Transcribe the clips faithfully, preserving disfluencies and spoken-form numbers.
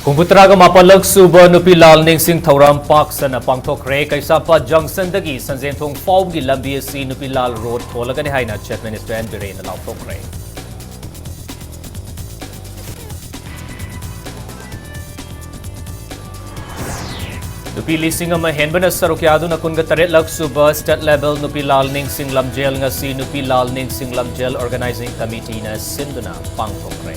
ꯍꯨꯝꯐꯨꯇꯔꯥꯒ ꯃꯥꯄꯜꯂꯛ ꯁꯨꯕ ꯅꯨꯄꯤ ꯂꯥꯜ ꯅꯤꯡꯁꯤꯡ ꯊꯧꯔꯝ ꯄꯥꯛ ꯁꯟꯅ ꯄꯥꯡꯊꯣꯛꯈ꯭ꯔꯦ꯫ ꯀꯩꯁꯥꯝꯄꯥꯠ ꯖꯪꯁꯟꯗꯒꯤ ꯁꯟꯖꯦꯟꯊꯣꯡ ꯐꯥꯎꯕꯒꯤ ꯂꯝꯕꯤ ꯑꯁꯤ ꯅꯨꯄꯤ ꯂꯥꯜ ꯔꯣꯗ ꯊꯣꯜꯂꯒꯅꯤ ꯍꯥꯏꯅ Chief Minister ꯑꯦꯟ ꯕꯤꯔꯦꯟꯅ ꯂꯥꯎꯊꯣꯛꯈ꯭ꯔꯦ꯫ ꯅꯨꯄꯤ ꯂꯤꯁꯤꯡ ꯑꯃ ꯍꯦꯟꯕꯅ ꯁꯔꯨꯛ ꯌꯥꯗꯨꯅ ꯀꯨꯟꯒ ꯇꯔꯦꯠꯂꯛ ꯁꯨꯕ State Level ꯅꯨꯄꯤ ꯂꯥꯜ ꯅꯤꯡꯁꯤꯡ ꯂꯝꯖꯦꯜ ꯉꯁꯤ ꯅꯨꯄꯤ ꯂꯥꯜ ꯅꯤꯡꯁꯤꯡ ꯂꯝꯖꯦꯜ Organising Committeeꯅ ꯁꯤꯟꯗꯨꯅ ꯄꯥꯡꯊꯣꯛꯈ꯭ꯔꯦ꯫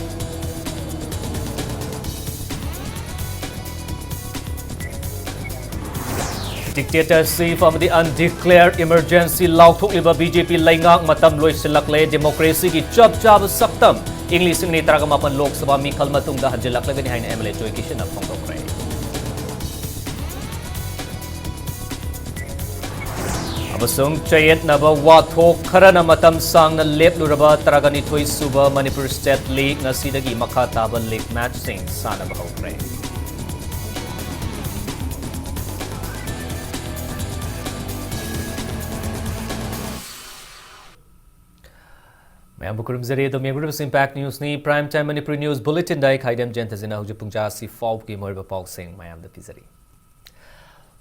Dictatorship ꯑꯃꯗꯤ Undeclared Emergency ꯂꯥꯎꯊꯣꯛꯂꯤꯕ BJP ꯂꯩꯉꯥꯛ ꯃꯇꯝ ꯂꯣꯏꯁꯤꯜꯂꯛꯂꯦ꯫ Democracyꯒꯤ ꯆꯞ ꯆꯥꯕ ꯁꯛꯇꯝ ꯏꯪ ꯂꯤꯁꯤꯡ ꯑꯅꯤ ꯇꯔꯥꯃꯥꯄꯜ ꯂꯣꯛ ꯁꯚꯥ ꯃꯤꯈꯜ ꯃꯇꯨꯡꯗ ꯍꯟꯖꯤꯜꯂꯛꯂꯒꯅꯤ ꯍꯥꯏꯅ MLA ꯖꯣꯏ ꯀꯤꯁꯟꯅ ꯐꯣꯡꯗꯣꯛꯈ꯭ꯔꯦ꯫ ꯑꯃꯁꯨꯡ ꯆꯌꯦꯠꯅꯕ ꯋꯥꯊꯣꯛ ꯈꯔꯅ ꯃꯇꯝ ꯁꯥꯡꯅ ꯂꯦꯞꯂꯨꯔꯕ ꯇꯔꯥꯒꯅꯤꯊꯣꯏ ꯁꯨꯕ Manipur State League ꯉꯁꯤꯗꯒꯤ ꯃꯈꯥ ꯇꯥꯕ league matchꯁꯤꯡ ꯁꯥꯟꯅꯕ ꯍꯧꯈ꯭ꯔꯦ꯫ ꯃꯌꯥꯝꯕꯨ ꯈꯨꯔꯨꯝꯖꯔꯤ꯫ ꯑꯗꯣꯝ ꯌꯦꯡꯕꯤꯔꯤꯕꯁꯤ Impact Newsꯅꯤ꯫ Prime Time Manipuri News Bulletinꯗ ꯑꯩ ꯈꯥꯏꯗꯦꯝ ꯖꯌꯟꯇꯖꯤꯅ ꯍꯧꯖꯤꯛ ꯄꯨꯡ ꯇꯔꯥ ꯑꯁꯤ ꯐꯥꯎꯕꯒꯤ ꯃꯔꯨꯑꯣꯏꯕ ꯄꯥꯎꯁꯤꯡ ꯃꯌꯥꯝꯗ ꯄꯤꯖꯔꯤ꯫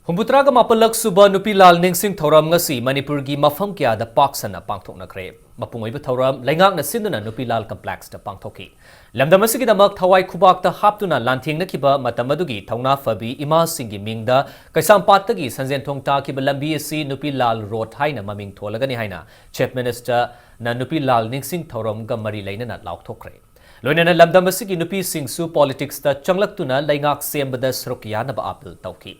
ꯍꯨꯝꯐꯨꯇꯔꯥꯒ ꯃꯥꯄꯜꯂꯛ ꯁꯨꯕ ꯅꯨꯄꯤ ꯂꯥꯜ ꯅꯤꯡꯁꯤꯡ ꯊꯧꯔꯝ ꯉꯁꯤ ꯃꯅꯤꯄꯨꯔꯒꯤ ꯃꯐꯝ ꯀꯌꯥꯗ ꯄꯥꯛ ꯁꯟꯅ ꯄꯥꯡꯊꯣꯛꯅꯈ꯭ꯔꯦ꯫ ꯃꯄꯨꯡ ꯑꯣꯏꯕ ꯊꯧꯔꯝ ꯂꯩꯉꯥꯛꯅ ꯁꯤꯟꯗꯨꯅ ꯅꯨꯄꯤ ꯂꯥꯜ complex ꯇ ꯄꯥꯡꯊꯣꯛꯈꯤ꯫ ꯂꯝꯗꯝ ꯑꯁꯤꯒꯤꯗꯃꯛ ꯊꯋꯥꯏ ꯈꯨꯕꯥꯛꯇ ꯍꯥꯞꯇꯨꯅ ꯂꯥꯟꯊꯦꯡꯅꯈꯤꯕ ꯃꯇꯝ ꯑꯗꯨꯒꯤ ꯊꯧꯅꯥ ꯐꯕꯤ ꯏꯃꯥꯁꯤꯡꯒꯤ ꯃꯤꯡꯗ ꯀꯩꯁꯥꯝꯄꯥꯠꯇꯒꯤ ꯁꯟꯖꯦꯟꯊꯣꯡ ꯇꯥꯈꯤꯕ ꯂꯝꯕꯤ ꯑꯁꯤ ꯅꯨꯄꯤ ꯂꯥꯜ ꯔꯣꯗ ꯍꯥꯏꯅ ꯃꯃꯤꯡ ꯊꯣꯜꯂꯒꯅꯤ ꯍꯥꯏꯅ Chief Ministerꯅ ꯅꯨꯄꯤ ꯂꯥꯜ ꯅꯤꯡꯁꯤꯡ ꯊꯧꯔꯝꯒ ꯃꯔꯤ ꯂꯩꯅꯅ ꯂꯥꯎꯊꯣꯛꯈ꯭ꯔꯦ꯫ ꯂꯣꯏꯅꯅ ꯂꯝꯗꯝ ꯑꯁꯤꯒꯤ ꯅꯨꯄꯤꯁꯤꯡꯁꯨ politics ꯇ ꯆꯪꯂꯛꯇꯨꯅ ꯂꯩꯉꯥꯛ ꯁꯦꯝꯕꯗ ꯁꯔꯨꯛ ꯌꯥꯅꯕ appeal ꯇꯧꯈꯤ꯫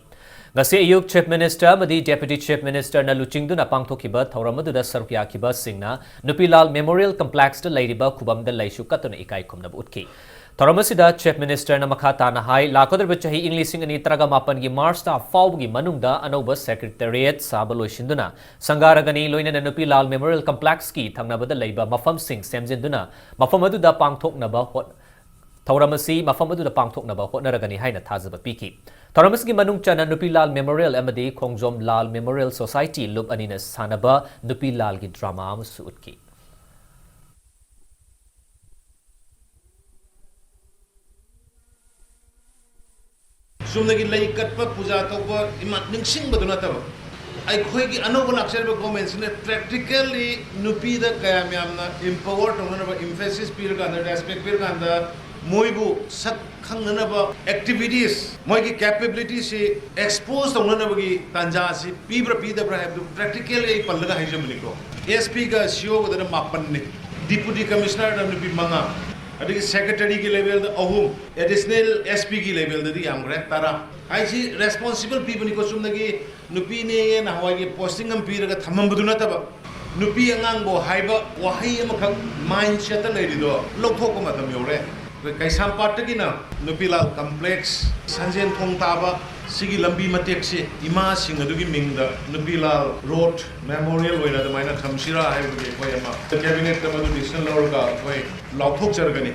ꯉꯁꯤ ꯑꯌꯨꯛ Chief Minister ꯑꯃꯗꯤ Deputy Chief Ministerꯅ ꯂꯨꯆꯤꯡꯗꯨꯅ ꯄꯥꯡꯊꯣꯛꯈꯤꯕ ꯊꯧꯔꯝ ꯑꯗꯨꯗ ꯁꯔꯨꯛ ꯌꯥꯈꯤꯕꯁꯤꯡꯅ ꯅꯨꯄꯤ ꯂꯥꯜ Memorial Complex ꯇ ꯂꯩꯔꯤꯕ ꯈꯨꯕꯝꯗ ꯂꯩꯁꯨ ꯀꯠꯇꯨꯅ ꯏꯀꯥꯏ ꯈꯨꯝꯅꯕ ꯎꯠꯈꯤ꯫ ꯊꯧꯔꯝ ꯑꯁꯤꯗ Chief Ministerꯅ ꯃꯈꯥ ꯇꯥꯅ ꯍꯥꯏ, ꯂꯥꯛꯀꯗꯧꯔꯤꯕ ꯆꯍꯤ ꯏꯪ ꯂꯤꯁꯤꯡ ꯑꯅꯤ ꯇꯔꯥꯃꯥꯄꯜꯒꯤ March ꯊꯥ ꯐꯥꯎꯕꯒꯤ ꯃꯅꯨꯡꯗ ꯑꯅꯧꯕ Secretariat ꯁꯥꯕ ꯂꯣꯏꯁꯤꯟꯗꯨꯅ ꯁꯪꯒꯥꯔꯒꯅꯤ, ꯂꯣꯏꯅꯅ ꯅꯨꯄꯤ ꯂꯥꯜ Memorial Complex ꯀꯤ ꯊꯪꯅꯕꯗ ꯂꯩꯕ ꯃꯐꯝꯁꯤꯡ ꯁꯦꯝꯖꯤꯟꯗꯨꯅ ꯃꯐꯝ ꯑꯗꯨꯗ ꯄꯥꯡꯊꯣꯛꯅꯕ ꯍꯣꯠ-, ꯊꯧꯔꯝ ꯑꯁꯤ ꯃꯐꯝ ꯑꯗꯨꯗ ꯄꯥꯡꯊꯣꯛꯅꯕ ꯍꯣꯠꯅꯔꯒꯅꯤ ꯍꯥꯏꯅ ꯊꯥꯖꯕ ꯄꯤꯈꯤ꯫ ꯊꯧꯔꯝ ꯑꯁꯤꯒꯤ ꯃꯅꯨꯡ ꯆꯟꯅ ꯅꯨꯄꯤ ꯂꯥꯜ Memorial ꯑꯃꯗꯤ ꯈꯣꯡꯖꯣꯝ ꯂꯥꯜ Memorial Society ꯂꯨꯞ ꯑꯅꯤꯅ ꯁꯥꯟꯅꯕ ꯅꯨꯄꯤ ꯂꯥꯜꯒꯤ drama ꯑꯃꯁꯨ ꯎꯠꯈꯤ꯫ ꯆꯨꯝꯅꯒꯤ ꯂꯩ ꯀꯠꯄ, ꯄꯨꯖꯥ ꯇꯧꯕ, ꯏꯃꯥ ꯅꯤꯡꯁꯤꯡꯕꯗꯨ ꯅꯠꯇꯕ, ꯑꯩꯈꯣꯏꯒꯤ ꯑꯅꯧꯕ ꯂꯥꯛꯆꯔꯤꯕ ꯒꯣꯔꯃꯦꯟꯁꯤꯅ practically ꯅꯨꯄꯤꯗ ꯀꯌꯥꯝ ꯌꯥꯝꯅ empower ꯇꯧꯅꯅꯕ, emphasis ꯄꯤꯔꯀꯥꯟꯗ, respect ꯄꯤꯔꯀꯥꯟꯗ, ꯃꯣꯏꯕꯨ ꯁꯛ ꯈꯪꯅꯅꯕ activities, ꯃꯣꯏꯒꯤ capabilityꯁꯤ expose ꯇꯧꯅꯅꯕꯒꯤ ꯇꯥꯟꯖꯥꯁꯤ ꯄꯤꯕ꯭ꯔꯥ ꯄꯤꯗꯕ꯭ꯔꯥ ꯍꯥꯏꯕꯗꯨ practically ꯑꯩ ꯄꯜꯂꯒ ꯍꯥꯏꯖꯕꯅꯤꯀꯣ꯫ S Pꯒ C Oꯒꯗꯅ ꯃꯥꯄꯟꯅꯤ, Deputy Commissionerꯗ ꯅꯨꯄꯤ ꯃꯉꯥ, ꯑꯗꯒꯤ Secretaryꯒꯤ levelꯗ ꯑꯍꯨꯝ, Additional S Pꯒꯤ levelꯗꯗꯤ ꯌꯥꯝꯈ꯭ꯔꯦ, ꯇꯔꯥ꯫ ꯍꯥꯏꯁꯤ responsible ꯄꯤꯕꯅꯤꯀꯣ, ꯆꯨꯝꯅꯒꯤ ꯅꯨꯄꯤꯅꯦ ꯅꯍꯥꯟꯋꯥꯏꯒꯤ posting ꯑꯃ ꯄꯤꯔꯒ ꯊꯝꯃꯝꯕꯗꯨ ꯅꯠꯇꯕ, ꯅꯨꯄꯤ ꯑꯉꯥꯡꯕꯨ ꯍꯥꯏꯕ ꯋꯥꯍꯩ ꯑꯃꯈꯛ mindsetꯇ ꯂꯩꯔꯤꯗꯣ ꯂꯧꯊꯣꯛꯄ ꯃꯇꯝ ꯌꯧꯔꯦ꯫ ꯑꯩꯈꯣꯏ ꯀꯩꯁꯥꯝꯄꯥꯠꯇꯒꯤꯅ ꯅꯨꯄꯤꯂꯥꯜ complex, ꯁꯟꯖꯦꯟ ꯊꯣꯡ ꯇꯥꯕ ꯁꯤꯒꯤ ꯂꯝꯕꯤ ꯃꯇꯦꯛꯁꯤ ꯏꯃꯥꯁꯤꯡ ꯑꯗꯨꯒꯤ ꯃꯤꯡꯗ ꯅꯨꯄꯤꯂꯥꯜ road memorial ꯑꯣꯏꯅ ꯑꯗꯨꯃꯥꯏꯅ ꯊꯝꯁꯤꯔꯥ ꯍꯥꯏꯕꯒꯤ ꯑꯩꯈꯣꯏ ꯑꯃ cabinetꯇ ꯃꯗꯨ decision ꯂꯧꯔꯒ ꯑꯩꯈꯣꯏ ꯂꯥꯎꯊꯣꯛꯆꯔꯒꯅꯤ꯫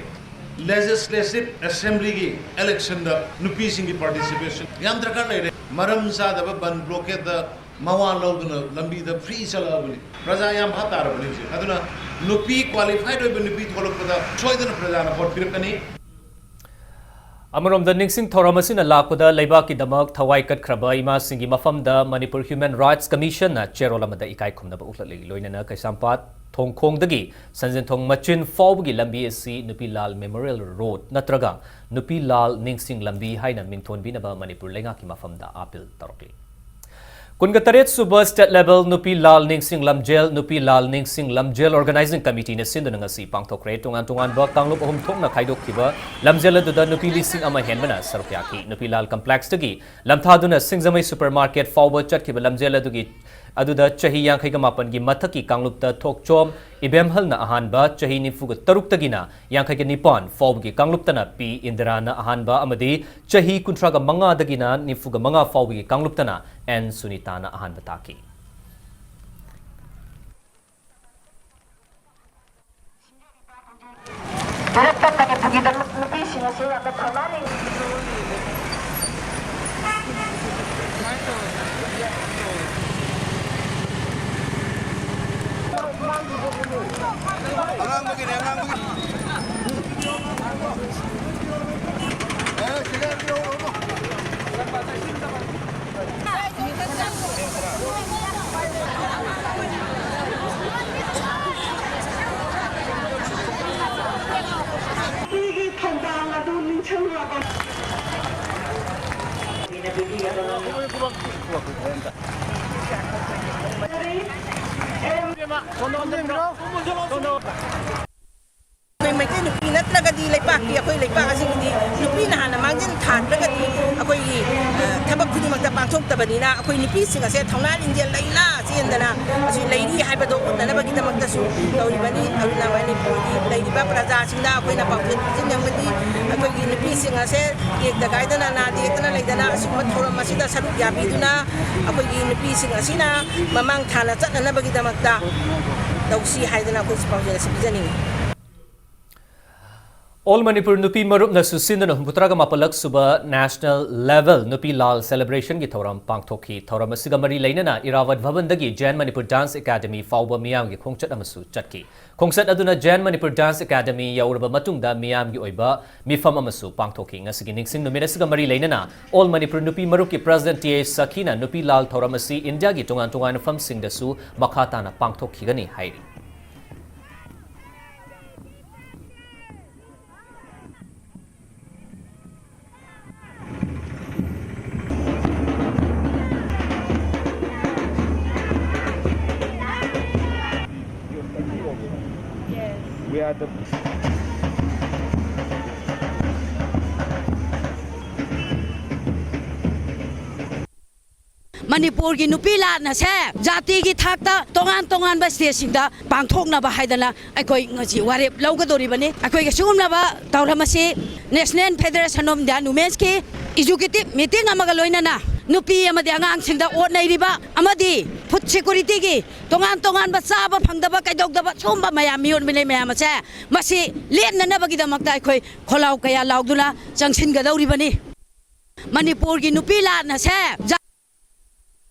Legislative Assemblyꯒꯤ electionꯗ ꯅꯨꯄꯤꯁꯤꯡꯒꯤ participation ꯌꯥꯝ ꯗꯔꯀꯥꯔ ꯂꯩꯔꯦ꯫ ꯃꯔꯝ ꯆꯥꯗꯕ ꯕꯟ blockade ꯃꯋꯥ ꯂꯧꯗꯨꯅ ꯂꯝꯕꯤꯗ free ꯆꯠꯂꯛꯑꯕꯅꯤ꯫ ꯄ꯭ꯔꯖꯥ ꯌꯥꯝ ꯚꯥꯞ ꯇꯥꯔꯕꯅꯤ ꯍꯧꯖꯤꯛ꯫ ꯑꯗꯨꯅ ꯅꯨꯄꯤ, qualified ꯑꯣꯏꯕ ꯅꯨꯄꯤ ꯊꯣꯛꯂꯛꯄꯗ ꯁꯣꯏꯗꯅ ꯄ꯭ꯔꯖꯥꯅ vote ꯄꯤꯔꯛꯀꯅꯤ꯫ ꯑꯃꯔꯣꯝꯗ, ꯅꯤꯡꯁꯤꯡ ꯊꯧꯔꯝ ꯑꯁꯤꯅ ꯂꯥꯛꯄꯗ ꯂꯩꯕꯥꯛꯀꯤꯗꯃꯛ ꯊꯋꯥꯏ ꯀꯠꯈ꯭ꯔꯕ ꯏꯃꯥꯁꯤꯡꯒꯤ ꯃꯐꯝꯗ Manipur Human Rights Commissionꯅ ꯆꯦꯔꯣꯜ ꯑꯃꯗ ꯏꯀꯥꯏ ꯈꯨꯝꯅꯕ ꯎꯠꯂꯛꯂꯤ꯫ ꯂꯣꯏꯅꯅ ꯀꯩꯁꯥꯝꯄꯥꯠ ꯊꯣꯡꯈꯣꯡꯗꯒꯤ ꯁꯟꯖꯦꯟꯊꯣꯡ ꯃꯆꯤꯟ ꯐꯥꯎꯕꯒꯤ ꯂꯝꯕꯤ ꯑꯁꯤ ꯅꯨꯄꯤ ꯂꯥꯜ Memorial Road ꯅꯠꯇ꯭ꯔꯒ ꯅꯨꯄꯤ ꯂꯥꯜ ꯅꯤꯡꯁꯤꯡ ꯂꯝꯕꯤ ꯍꯥꯏꯅ ꯃꯤꯡꯊꯣꯟꯕꯤꯅꯕ ꯃꯅꯤꯄꯨꯔ ꯂꯩꯉꯥꯛꯀꯤ ꯃꯐꯝꯗ appeal ꯇꯧꯔꯛꯂꯤ꯫ ꯀꯨꯟꯒ ꯇꯔꯦꯠ ꯁꯨꯕ State Level ꯅꯨꯄꯤ ꯂꯥꯜ ꯅꯤꯡꯁꯤꯡ ꯂꯝꯖꯦꯜ, ꯅꯨꯄꯤ ꯂꯥꯜ ꯅꯤꯡꯁꯤꯡ ꯂꯝꯖꯦꯜ Organizing Committeeꯅ ꯁꯤꯟꯗꯨꯅ ꯉꯁꯤ ꯄꯥꯡꯊꯣꯛꯈ꯭ꯔꯦ꯫ ꯇꯣꯉꯥꯟ ꯇꯣꯉꯥꯟꯕ ꯀꯥꯡꯂꯨꯞ ꯑꯍꯨꯝ ꯊꯣꯛꯅ ꯈꯥꯏꯗꯣꯛꯈꯤꯕ ꯂꯝꯖꯦꯜ ꯑꯗꯨꯗ ꯅꯨꯄꯤ ꯂꯤꯁꯤꯡ ꯑꯃ ꯍꯦꯟꯕꯅ ꯁꯔꯨꯛ ꯌꯥꯈꯤ꯫ ꯅꯨꯄꯤ ꯂꯥꯜ complex ꯇꯒꯤ ꯂꯝꯊꯥꯗꯨꯅ ꯁꯤꯡꯖꯃꯩ supermarket ꯐꯥꯎꯕ ꯆꯠꯈꯤꯕ ꯂꯝꯖꯦꯜ ꯑꯗꯨꯒꯤ, ꯑꯗꯨꯗ ꯆꯍꯤ ꯌꯥꯡꯈꯩꯒ ꯃꯥꯄꯟꯒꯤ ꯃꯊꯛꯀꯤ ꯀꯥꯡꯂꯨꯞꯇ ꯊꯣꯛꯆꯣꯝ ꯏꯕꯦꯝꯍꯜꯅ ꯑꯍꯥꯟꯕ, ꯆꯍꯤ ꯅꯤꯐꯨꯒ ꯇꯔꯨꯛꯇꯒꯤꯅ ꯌꯥꯡꯈꯩꯒ ꯅꯤꯄꯥꯟ ꯐꯥꯎꯕꯒꯤ ꯀꯥꯡꯂꯨꯞꯇꯅ ꯄꯤ ꯏꯟꯗꯤꯔꯥꯅ ꯑꯍꯥꯟꯕ ꯑꯃꯗꯤ ꯆꯍꯤ ꯀꯨꯟꯊ꯭ꯔꯥꯒ ꯃꯉꯥꯗꯒꯤꯅ ꯅꯤꯐꯨꯒ ꯃꯉꯥ ꯐꯥꯎꯕꯒꯤ ꯀꯥꯡꯂꯨꯞꯇꯅ ꯑꯦꯟ ꯁꯨꯅꯤꯇꯥꯅ ꯑꯍꯥꯟꯕ ꯇꯥꯈꯤ꯫ ꯚꯥꯔꯠꯇ ꯃꯅꯤꯄꯨꯔꯒꯤꯗꯃꯛ ꯅꯨꯄꯤꯁꯤꯡ ꯑꯁꯤ ꯌꯥꯝꯅ ꯊꯧꯅꯥ ꯂꯩ꯫ ꯑꯉꯥꯡꯕꯒꯤꯅꯦ, ꯑꯉꯥꯡꯕꯒꯤ꯫ ꯑꯦ, ꯁꯤꯗ ꯌꯥꯎꯔꯣ꯫ ꯑꯩꯈꯣꯏ ꯃꯩꯇꯩ ꯅꯨꯄꯤ ꯅꯠꯇ꯭ꯔꯒꯗꯤ ꯂꯩꯄꯥꯛꯀꯤ, ꯑꯩꯈꯣꯏ ꯂꯩꯄꯥꯛ ꯑꯁꯤꯒꯤꯗꯤ ꯅꯨꯄꯤꯅ ꯍꯥꯟꯅ ꯃꯥꯡꯖꯤꯜ ꯊꯥꯗ꯭ꯔꯒꯗꯤ ꯑꯩꯈꯣꯏꯒꯤ, ꯑ, ꯊꯕꯛ ꯈꯨꯗꯤꯡꯃꯛꯇ ꯄꯥꯡꯊꯣꯛꯇꯕꯅꯤꯅ, ꯑꯩꯈꯣꯏ ꯅꯨꯄꯤꯁꯤꯡ ꯑꯁꯦ ꯊꯧꯅꯥ ꯂꯤꯡꯖꯦꯜ ꯂꯩꯅ ꯆꯦꯟꯗꯅ ꯑꯁꯤ ꯂꯩꯔꯤ ꯍꯥꯏꯕꯗꯣ ꯎꯠꯅꯅꯕꯒꯤꯗꯃꯛꯇꯁꯨ ꯇꯧꯔꯤꯕꯅꯤ꯫ ꯑꯗꯨꯅ ꯃꯅꯤꯄꯨꯔꯒꯤ ꯂꯩꯔꯤꯕ ꯄ꯭ꯔꯖꯥꯁꯤꯡꯗ ꯑꯩꯈꯣꯏꯅ ꯄꯥꯎꯖꯦꯜ ꯄꯤꯖꯅꯤꯡꯕꯗꯤ, ꯑꯩꯈꯣꯏꯒꯤ ꯅꯨꯄꯤꯁꯤꯡ ꯑꯁꯦ ꯇꯦꯛꯇ ꯀꯥꯏꯗꯅ, ꯅꯥꯗ ꯌꯦꯛꯇꯅ ꯂꯩꯗꯅ ꯑꯁꯤꯒꯨꯝꯕ ꯊꯧꯔꯝ ꯑꯁꯤꯗ ꯁꯔꯨꯛ ꯌꯥꯕꯤꯗꯨꯅ ꯑꯩꯈꯣꯏꯒꯤ ꯅꯨꯄꯤꯁꯤꯡ ꯑꯁꯤꯅ ꯃꯃꯥꯡ ꯊꯥꯅ ꯆꯠꯅꯅꯕꯒꯤꯗꯃꯛꯇ ꯇꯧꯁꯤ ꯍꯥꯏꯗꯅ ꯑꯩꯈꯣꯏꯁꯨ ꯄꯥꯎꯖꯦꯜ ꯑꯁꯤ ꯄꯤꯖꯅꯤꯡꯏ꯫ All Manipur ꯅꯨꯄꯤ ꯃꯔꯨꯞꯅꯁꯨ ꯁꯤꯟꯗꯨꯅ ꯍꯨꯝꯐꯨꯇꯔꯥꯒ ꯃꯥꯄꯜꯂꯛ ꯁꯨꯕ National Level ꯅꯨꯄꯤ ꯂꯥꯜ Celebration ꯒꯤ ꯊꯧꯔꯝ ꯄꯥꯡꯊꯣꯛꯈꯤ꯫ ꯊꯧꯔꯝ ꯑꯁꯤꯒ ꯃꯔꯤ ꯂꯩꯅꯅ ꯏꯔꯥꯋꯠ ꯚꯕꯟꯗꯒꯤ Jain Manipur Dance Academy ꯐꯥꯎꯕ ꯃꯤꯌꯥꯝꯒꯤ ꯈꯣꯡꯆꯠ ꯑꯃꯁꯨ ꯆꯠꯈꯤ꯫ ꯈꯣꯡꯆꯠ ꯑꯗꯨꯅ Jain Manipur Dance Academy ꯌꯧꯔꯕ ꯃꯇꯨꯡꯗ ꯃꯤꯌꯥꯝꯒꯤ ꯑꯣꯏꯕ ꯃꯤꯐꯝ ꯑꯃꯁꯨ ꯄꯥꯡꯊꯣꯛꯈꯤ꯫ ꯉꯁꯤꯒꯤ ꯅꯤꯡꯁꯤꯡ ꯅꯨꯃꯤꯠ ꯑꯁꯤꯒ ꯃꯔꯤ ꯂꯩꯅꯅ All Manipur ꯅꯨꯄꯤ ꯃꯔꯨꯞꯀꯤ President ꯇꯤ ꯑꯦ ꯁꯈꯤꯅ ꯅꯨꯄꯤ ꯂꯥꯜ ꯊꯧꯔꯝ ꯑꯁꯤ ꯏꯟꯗꯤꯌꯥꯒꯤ ꯇꯣꯉꯥꯟ ꯇꯣꯉꯥꯟꯕ ꯃꯐꯝꯁꯤꯡꯗꯁꯨ ꯃꯈꯥ ꯇꯥꯅ ꯄꯥꯡꯊꯣꯛꯈꯤꯒꯅꯤ ꯍꯥꯏꯔꯤ꯫ We are the ꯃꯅꯤꯄꯨꯔꯒꯤ ꯅꯨꯄꯤ ꯂꯥꯟ ꯑꯁꯦ ꯖꯥꯇꯤꯒꯤ ꯊꯥꯛꯇ ꯇꯣꯉꯥꯟ ꯇꯣꯉꯥꯟꯕ ꯁ꯭ꯇꯦꯠꯁꯤꯡꯗ ꯄꯥꯡꯊꯣꯛꯅꯕ ꯍꯥꯏꯗꯅ ꯑꯩꯈꯣꯏ ꯉꯁꯤ ꯋꯥꯔꯦꯞ ꯂꯧꯒꯗꯧꯔꯤꯕꯅꯤ꯫ ꯑꯩꯈꯣꯏꯒꯤ ꯁꯤꯒꯨꯝꯂꯕ ꯊꯧꯔꯝ ꯑꯁꯤ National Federation of Indian Women's ꯀꯤ executive meeting ꯑꯃꯒ ꯂꯣꯏꯅꯅ ꯅꯨꯄꯤ ꯑꯃꯗꯤ ꯑꯉꯥꯡꯁꯤꯡꯗ ꯑꯣꯠ ꯅꯩꯔꯤꯕ ꯑꯃꯗꯤ food security ꯒꯤ ꯇꯣꯉꯥꯟ ꯇꯣꯉꯥꯟꯕ ꯆꯥꯕ ꯐꯪꯗꯕ ꯀꯩꯗꯧꯗꯕ ꯁꯤꯒꯨꯝꯕ ꯃꯌꯥꯝ ꯃꯤꯑꯣꯠ ꯃꯤꯅꯩ ꯃꯌꯥꯝ ꯑꯁꯦ ꯃꯁꯤ ꯂꯦꯞꯅꯅꯕꯒꯤꯗꯃꯛꯇ ꯑꯩꯈꯣꯏ ꯈꯣꯜꯂꯥꯎ ꯀꯌꯥ ꯂꯥꯎꯗꯨꯅ ꯆꯪꯁꯤꯟꯒꯗꯧꯔꯤꯕꯅꯤ꯫ ꯃꯅꯤꯄꯨꯔꯒꯤ ꯅꯨꯄꯤ ꯂꯥꯟ ꯑꯁꯦ ꯖꯥ-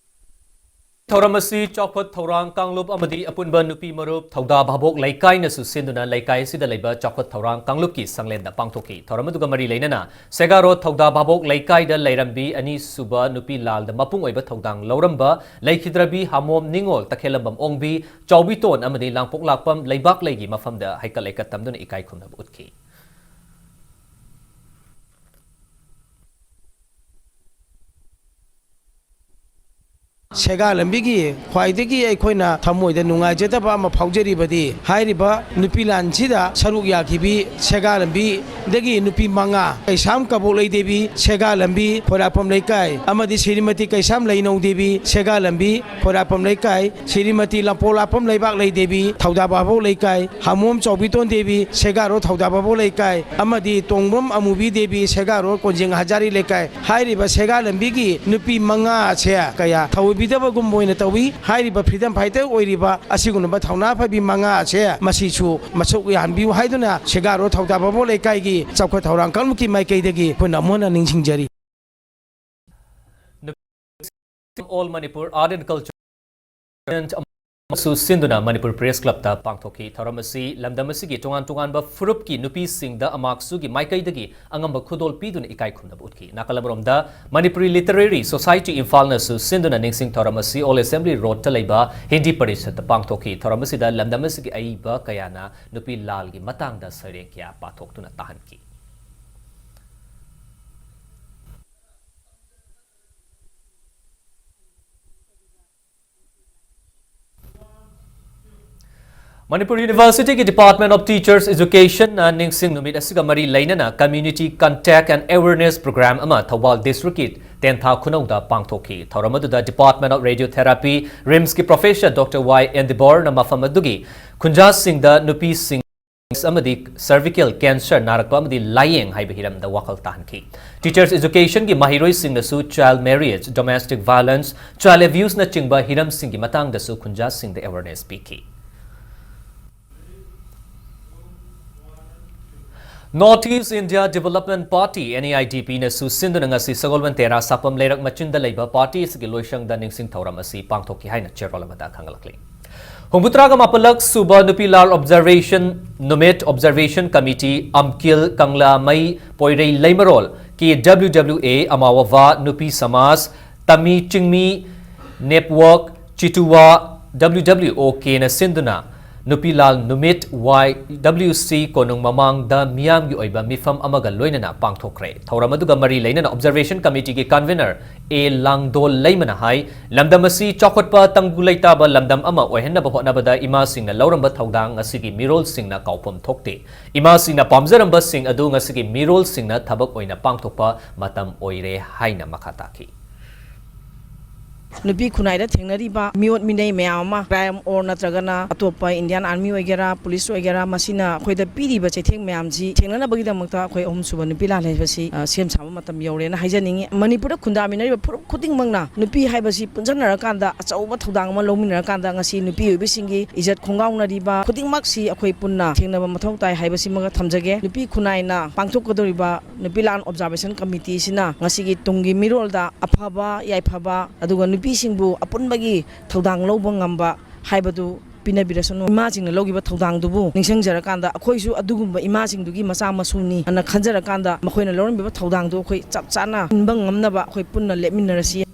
ꯊꯧꯔꯝ ꯑꯁꯤ ꯆꯥꯎꯈꯠ ꯊꯧꯔꯥꯡ ꯀꯥꯡꯂꯨꯞ ꯑꯃꯗꯤ ꯑꯄꯨꯟꯕ ꯅꯨꯄꯤ ꯃꯔꯨꯞ ꯊꯧꯗꯥ ꯚꯥꯕꯣꯛ ꯂꯩꯀꯥꯏꯅꯁꯨ ꯁꯤꯟꯗꯨꯅ ꯂꯩꯀꯥꯏ ꯑꯁꯤꯗ ꯂꯩꯕ ꯆꯥꯎꯈꯠ ꯊꯧꯔꯥꯡ ꯀꯥꯡꯂꯨꯞꯀꯤ ꯁꯪꯂꯦꯟꯗ ꯄꯥꯡꯊꯣꯛꯈꯤ꯫ ꯊꯧꯔꯝ ꯑꯗꯨꯒ ꯃꯔꯤ ꯂꯩꯅꯅ ꯁꯦꯒꯥꯔꯣ ꯊꯧꯗꯥ ꯚꯥꯕꯣꯛ ꯂꯩꯀꯥꯏꯗ ꯂꯩꯔꯝꯕꯤ ꯑꯅꯤꯁꯨꯕ ꯅꯨꯄꯤ ꯂꯥꯜꯗ ꯃꯄꯨꯡ ꯑꯣꯏꯕ ꯊꯧꯗꯥꯡ ꯂꯧꯔꯝꯕ ꯂꯩꯈꯤꯗ꯭ꯔꯕꯤ ꯍꯥꯃꯣꯝ ꯅꯤꯉꯣꯜ, ꯇꯈꯦꯜꯂꯝꯕꯝ ꯑꯣꯡꯕꯤ, ꯆꯥꯎꯕꯤꯇꯣꯟ ꯑꯃꯗꯤ ꯂꯥꯡꯄꯣꯛ ꯂꯥꯛꯄꯝ ꯂꯩꯕꯥꯛꯂꯩꯒꯤ ꯃꯐꯝꯗ ꯍꯩꯀꯠ ꯂꯩꯀꯠ ꯇꯝꯗꯨꯅ ꯏꯀꯥꯏ ꯈꯨꯝꯅꯕ ꯎꯠꯈꯤ꯫ ꯁꯦꯒꯥ ꯂꯝꯕꯤꯒꯤ ꯈ꯭ꯋꯥꯏꯗꯒꯤ ꯑꯩꯈꯣꯏꯅ ꯊꯃꯣꯏꯗ ꯅꯨꯡꯉꯥꯏꯖꯗꯕ ꯑꯃ ꯐꯥꯎꯖꯔꯤꯕꯗꯤ, ꯍꯥꯏꯔꯤꯕ ꯅꯨꯄꯤ ꯂꯥꯟꯁꯤꯗ ꯁꯔꯨꯛ ꯌꯥꯈꯤꯕꯤ ꯁꯦꯒꯥ ꯂꯝꯕꯤꯗꯒꯤ ꯅꯨꯄꯤ ꯃꯉꯥ, ꯀꯩꯁꯥꯝ ꯀꯕꯣꯛꯂꯩ ꯗꯦꯕꯤ ꯁꯦꯒꯥ ꯂꯝꯕꯤ ꯈꯣꯏꯔꯥꯛꯄꯝ ꯂꯩꯀꯥꯏ, ꯑꯃꯗꯤ ꯁ꯭ꯔꯤꯃꯇꯤ ꯀꯩꯁꯥꯝ ꯂꯩꯅꯧ ꯗꯦꯕꯤ ꯁꯦꯒꯥ ꯂꯝꯕꯤ ꯈꯣꯏꯔꯥꯛꯄꯝ ꯂꯩꯀꯥꯏ, ꯁ꯭ꯔꯤꯃꯇꯤ ꯂꯝꯄꯣꯛꯂꯥꯛꯄꯝ ꯂꯩꯕꯥꯛꯂꯩ ꯗꯦꯕꯤ ꯊꯧꯗꯥ ꯚꯥꯕꯣꯛ ꯂꯩꯀꯥꯏ, ꯍꯥꯃꯣꯝ ꯆꯥꯎꯕꯤꯇꯣꯟ ꯗꯦꯕꯤ ꯁꯦꯒꯥ ꯔꯣꯗ ꯊꯧꯗꯥ ꯚꯥꯕꯣꯛ ꯂꯩꯀꯥꯏ, ꯑꯃꯗꯤ ꯇꯣꯡꯕ꯭ꯔꯝ ꯑꯃꯨꯕꯤ ꯗꯦꯕꯤ ꯁꯦꯒꯥ ꯔꯣꯗ ꯀꯣꯟꯖꯦꯡ ꯍꯖꯥꯔꯤ ꯂꯩꯀꯥꯏ꯫ ꯍꯥꯏꯔꯤꯕ ꯁꯦꯒꯥ ꯂꯝꯕꯤꯒꯤ ꯅꯨꯄꯤ ꯃꯉꯥ ꯑꯁꯦ ꯀꯌꯥ ꯊꯧꯑꯣꯏꯕꯤꯗꯕꯒꯨꯝꯕ ꯑꯣꯏꯅ ꯇꯧꯏ꯫ ꯍꯥꯏꯔꯤꯕ freedom fighter ꯑꯣꯏꯔꯤꯕ ꯑꯁꯤꯒꯨꯝꯂꯕ ꯊꯧꯅꯥ ꯐꯕꯤ ꯃꯉꯥ ꯑꯁꯦ ꯃꯁꯤꯁꯨ ꯃꯁꯛ ꯌꯥꯍꯟꯕꯤꯌꯨ ꯍꯥꯏꯗꯨꯅ ꯁꯦꯒꯥ ꯔꯣꯗ ꯊꯧꯗꯥ ꯚꯥꯕꯣꯛ ꯂꯩꯀꯥꯏꯒꯤ ꯆꯥꯎꯈꯠ ꯊꯧꯔꯥꯡ ꯀꯥꯡꯂꯨꯞꯀꯤ ꯃꯥꯏꯀꯩꯗꯒꯤ ꯑꯩꯈꯣꯏꯅ ꯑꯃꯨꯛ ꯍꯟꯅ ꯅꯤꯡꯁꯤꯡꯖꯔꯤ꯫ All Manipur Art and Culture ꯑꯃꯁꯨ ꯁꯤꯟꯗꯨꯅ ꯃꯅꯤꯄꯨꯔ ꯄ꯭ꯔꯦꯁ ꯀ꯭ꯂꯕꯇ ꯄꯥꯡꯊꯣꯛꯈꯤ꯫ ꯊꯧꯔꯝ ꯑꯁꯤ ꯂꯝꯗꯝ ꯑꯁꯤꯒꯤ ꯇꯣꯉꯥꯟ ꯇꯣꯉꯥꯟꯕ ꯐꯨꯔꯨꯞꯀꯤ ꯅꯨꯄꯤꯁꯤꯡꯗ ꯑꯃꯥꯛꯁꯨꯒꯤ ꯃꯥꯏꯀꯩꯗꯒꯤ ꯑꯉꯝꯕ ꯈꯨꯗꯣꯜ ꯄꯤꯗꯨꯅ ꯏꯀꯥꯏ ꯈꯨꯝꯅꯕ ꯎꯠꯈꯤ꯫ ꯅꯥꯀꯜ ꯑꯃꯔꯣꯝꯗ ꯃꯅꯤꯄꯨꯔꯤ ꯂꯤꯇꯔꯦꯔꯤ ꯁꯣꯁꯥꯏꯇꯤ ꯏꯝꯐꯥꯜꯅꯁꯨ ꯁꯤꯟꯗꯨꯅ ꯅꯤꯡꯁꯤꯡ ꯊꯧꯔꯝ ꯑꯁꯤ ꯑꯣꯜ ꯑꯦꯁꯦꯝꯕ꯭ꯂꯤ ꯔꯣꯗꯇ ꯂꯩꯕ ꯍꯤꯟꯗꯤ ꯄꯔꯤꯁꯠꯇ ꯄꯥꯡꯊꯣꯛꯈꯤ꯫ ꯊꯧꯔꯝ ꯑꯁꯤꯗ ꯂꯝꯗꯝ ꯑꯁꯤꯒꯤ ꯑꯏꯕ ꯀꯌꯥꯅ ꯅꯨꯄꯤ ꯂꯥꯜꯒꯤ ꯃꯇꯥꯡꯗ ꯁꯩꯔꯦꯡ ꯀꯌꯥ ꯄꯥꯊꯣꯛꯇꯨꯅ ꯇꯥꯍꯟꯈꯤ꯫ ꯃꯅꯤꯄꯨꯔ ꯌꯨꯅꯤꯚꯔꯁꯤꯇꯤꯒꯤ Department of Teachers Educationꯅ ꯅꯤꯡꯁꯤꯡ ꯅꯨꯃꯤꯠ ꯑꯁꯤꯒ ꯃꯔꯤ ꯂꯩꯅꯅ Community Contact and Awareness Program ꯑꯃ ꯊꯧꯕꯥꯜ ꯗꯤꯁꯇ꯭ꯔꯤꯛꯀꯤ ꯇꯦꯟꯊꯥ ꯈꯨꯅꯧꯗ ꯄꯥꯡꯊꯣꯛꯈꯤ꯫ ꯊꯧꯔꯝ ꯑꯗꯨꯗ Department of Radiotherapy, ꯔꯤꯝꯁꯀꯤ Professor Doctor ꯋꯥꯏ ꯑꯦꯟꯗꯤꯕꯣꯔꯅ ꯃꯐꯝ ꯑꯗꯨꯒꯤ ꯈꯨꯟꯖꯥꯁꯤꯡꯗ ꯅꯨꯄꯤꯁꯤꯡ ꯑꯃꯗꯤ cervical cancer ꯅꯥꯔꯛꯄ ꯑꯃꯗꯤ ꯂꯥꯌꯦꯡ ꯍꯥꯏꯕ ꯍꯤꯔꯝꯗ ꯋꯥꯈꯜ ꯇꯥꯍꯟꯈꯤ꯫ Teachers Educationꯒꯤ ꯃꯍꯩꯔꯣꯏꯁꯤꯡꯅꯁꯨ child marriage, domestic violence, child abuseꯅꯆꯤꯡꯕ ꯍꯤꯔꯝꯁꯤꯡꯒꯤ ꯃꯇꯥꯡꯗꯁꯨ ꯈꯨꯟꯖꯥꯁꯤꯡꯗ awareness ꯄꯤꯈꯤ꯫ North East India Development Party, NEIDPꯅꯁꯨ ꯁꯤꯟꯗꯨꯅ ꯉꯁꯤ ꯁꯒꯣꯜꯕꯟ ꯇꯦꯔꯥ ꯁꯥꯄꯝ ꯂꯩꯔꯛ ꯃꯆꯤꯟꯗ ꯂꯩꯕ ꯄꯥꯔꯇꯤ ꯑꯁꯤꯒꯤ ꯂꯣꯏꯁꯪꯗ ꯅꯤꯡꯁꯤꯡ ꯊꯧꯔꯝ ꯑꯁꯤ ꯄꯥꯡꯊꯣꯛꯈꯤ ꯍꯥꯏꯅ ꯆꯦꯔꯣꯜ ꯑꯃꯗ ꯈꯪꯍꯜꯂꯛꯂꯤ꯫ ꯍꯨꯝꯐꯨꯇꯔꯥꯒ ꯃꯥꯄꯜꯂꯛ ꯁꯨꯕ ꯅꯨꯄꯤ ꯂꯥꯜ observation ꯅꯨꯃꯤꯠ observation committee ꯑꯝꯀꯤꯜ, ꯀꯪꯂꯥꯃꯩ, ꯄꯣꯏꯔꯩ ꯂꯩꯃꯔꯣꯜ, ꯀꯦ ꯗꯕ꯭ꯂꯤꯎ ꯗꯕ꯭ꯂꯤꯎ ꯑꯦ, ꯑꯃꯥꯋꯥ ꯚꯥꯠ, ꯅꯨꯄꯤ ꯁꯃꯥꯖ, ꯇꯃꯤ ꯆꯤꯡꯃꯤ network, ꯆꯤꯇꯨꯋꯥ, ꯗꯕ꯭ꯂꯤꯎ ꯗꯕ꯭ꯂꯤꯎ ꯑꯣ ꯀꯦꯅ ꯁꯤꯟꯗꯨꯅ ꯅꯨꯄꯤ ꯂꯥꯜ ꯅꯨꯃꯤꯠ ꯋꯥꯏ ꯗꯕ꯭ꯂꯤꯎ ꯁꯤ ꯀꯣꯅꯨꯡ ꯃꯃꯥꯡꯗ ꯃꯤꯌꯥꯝꯒꯤ ꯑꯣꯏꯕ ꯃꯤꯐꯝ ꯑꯃꯒ ꯂꯣꯏꯅꯅ ꯄꯥꯡꯊꯣꯛꯈ꯭ꯔꯦ꯫ ꯊꯧꯔꯝ ꯑꯗꯨꯒ ꯃꯔꯤ ꯂꯩꯅꯅ Observation Committeeꯒꯤ convener ꯑꯦ ꯂꯥꯡꯗꯣꯜ ꯂꯩꯃꯅ ꯍꯥꯏ, ꯂꯝꯗꯝ ꯑꯁꯤ ꯆꯥꯎꯈꯠꯄ ꯇꯪꯗꯨ ꯂꯩꯇꯥꯕ ꯂꯝꯗꯝ ꯑꯃ ꯑꯣꯏꯍꯟꯅꯕ ꯍꯣꯠꯅꯕꯗ ꯏꯃꯥꯁꯤꯡꯅ ꯂꯧꯔꯝꯕ ꯊꯧꯗꯥꯡ ꯉꯁꯤꯒꯤ ꯃꯤꯔꯣꯜꯁꯤꯡꯅ ꯀꯥꯎꯐꯝ ꯊꯣꯛꯇꯦ꯫ ꯏꯃꯥꯁꯤꯡꯅ ꯄꯥꯝꯖꯔꯝꯕꯁꯤꯡ ꯑꯗꯨ ꯉꯁꯤꯒꯤ ꯃꯤꯔꯣꯜꯁꯤꯡꯅ ꯊꯕꯛ ꯑꯣꯏꯅ ꯄꯥꯡꯊꯣꯛꯄ ꯃꯇꯝ ꯑꯣꯏꯔꯦ ꯍꯥꯏꯅ ꯃꯈꯥ ꯇꯥꯈꯤ꯫ ꯅꯨꯄꯤ ꯈꯨꯟꯅꯥꯏꯗ ꯊꯦꯡꯅꯔꯤꯕ ꯃꯤꯑꯣꯠ ꯃꯤꯅꯩ ꯃꯌꯥꯝ ꯑꯃ, crime or ꯅꯠꯇ꯭ꯔꯒꯅ ꯑꯇꯣꯞꯄ Indian Army ꯑꯣꯏꯒꯦꯔꯥ, police ꯑꯣꯏꯒꯦꯔꯥ, ꯃꯁꯤꯅ ꯑꯩꯈꯣꯏꯗ ꯄꯤꯔꯤꯕ ꯆꯩꯊꯦꯡ ꯃꯌꯥꯝꯁꯤ ꯊꯦꯡꯅꯅꯕꯒꯤꯗꯃꯛꯇ ꯑꯩꯈꯣꯏ ꯑꯍꯨꯝꯁꯨꯕ ꯅꯨꯄꯤ ꯂꯥꯜ ꯍꯥꯏꯕꯁꯤ, ꯑ, ꯁꯦꯝ ꯁꯥꯕ ꯃꯇꯝ ꯌꯧꯔꯦꯅ ꯍꯥꯏꯖꯅꯤꯡꯉꯤ꯫ ꯃꯅꯤꯄꯨꯔꯗ ꯈꯨꯟꯗꯥꯃꯤꯟꯅꯔꯤꯕ ꯐꯨꯔꯨꯞ ꯈꯨꯗꯤꯡꯃꯛꯅ ꯅꯨꯄꯤ ꯍꯥꯏꯕꯁꯤ ꯄꯨꯟꯁꯤꯟꯅꯔꯀꯥꯟꯗ ꯑꯆꯧꯕ ꯊꯧꯗꯥꯡ ꯑꯃ ꯂꯧꯃꯤꯟꯅꯔꯀꯥꯟꯗ ꯉꯁꯤ ꯅꯨꯄꯤ ꯑꯣꯏꯕꯤꯁꯤꯡꯒꯤ ꯏꯖꯠ ꯈꯣꯡꯒꯥꯎꯅꯔꯤꯕ ꯈꯨꯗꯤꯡꯃꯛꯁꯤ ꯑꯩꯈꯣꯏ ꯄꯨꯟꯅ ꯊꯦꯡꯅꯕ ꯃꯊꯧ ꯇꯥꯏ ꯍꯥꯏꯕꯁꯤꯃꯒ ꯊꯝꯖꯒꯦ꯫ ꯅꯨꯄꯤ ꯈꯨꯟꯅꯥꯏꯅ ꯄꯥꯡꯊꯣꯛꯀꯗꯧꯔꯤꯕ ꯅꯨꯄꯤ ꯂꯥꯟ Observation Committeeꯁꯤꯅ ꯉꯁꯤꯒꯤ ꯇꯨꯡꯒꯤ ꯃꯤꯔꯣꯜꯗ ꯑꯐꯕ, ꯌꯥꯏꯐꯕ, ꯑꯗꯨꯒ ꯅꯨꯄꯤꯁꯤꯡꯕꯨ ꯑꯄꯨꯟꯕꯒꯤ ꯊꯧꯗꯥꯡ ꯂꯧꯕ ꯉꯝꯕ ꯍꯥꯏꯕꯗꯨ ꯄꯤꯅꯕꯤꯔꯁꯅꯨ꯫ ꯏꯃꯥꯁꯤꯡꯅ ꯂꯧꯈꯤꯕ ꯊꯧꯗꯥꯡꯗꯨꯕꯨ ꯅꯤꯡꯁꯤꯡꯖꯔꯀꯥꯟꯗ ꯑꯩꯈꯣꯏꯁꯨ ꯑꯗꯨꯒꯨꯝꯕ ꯏꯃꯥꯁꯤꯡꯗꯨꯒꯤ ꯃꯆꯥ ꯃꯁꯨꯅꯤ ꯑꯅ ꯈꯟꯖꯔꯀꯥꯟꯗ ꯃꯈꯣꯏꯅ ꯂꯧꯔꯝꯃꯤꯕ ꯊꯧꯗꯥꯡꯗꯨ ꯑꯩꯈꯣꯏ ꯆꯞ ꯆꯥꯅ ꯏꯟꯕ ꯉꯝꯅꯕ ꯑꯩꯈꯣꯏ ꯄꯨꯟꯅ ꯂꯦꯞꯃꯤꯟꯅꯔꯁꯤ꯫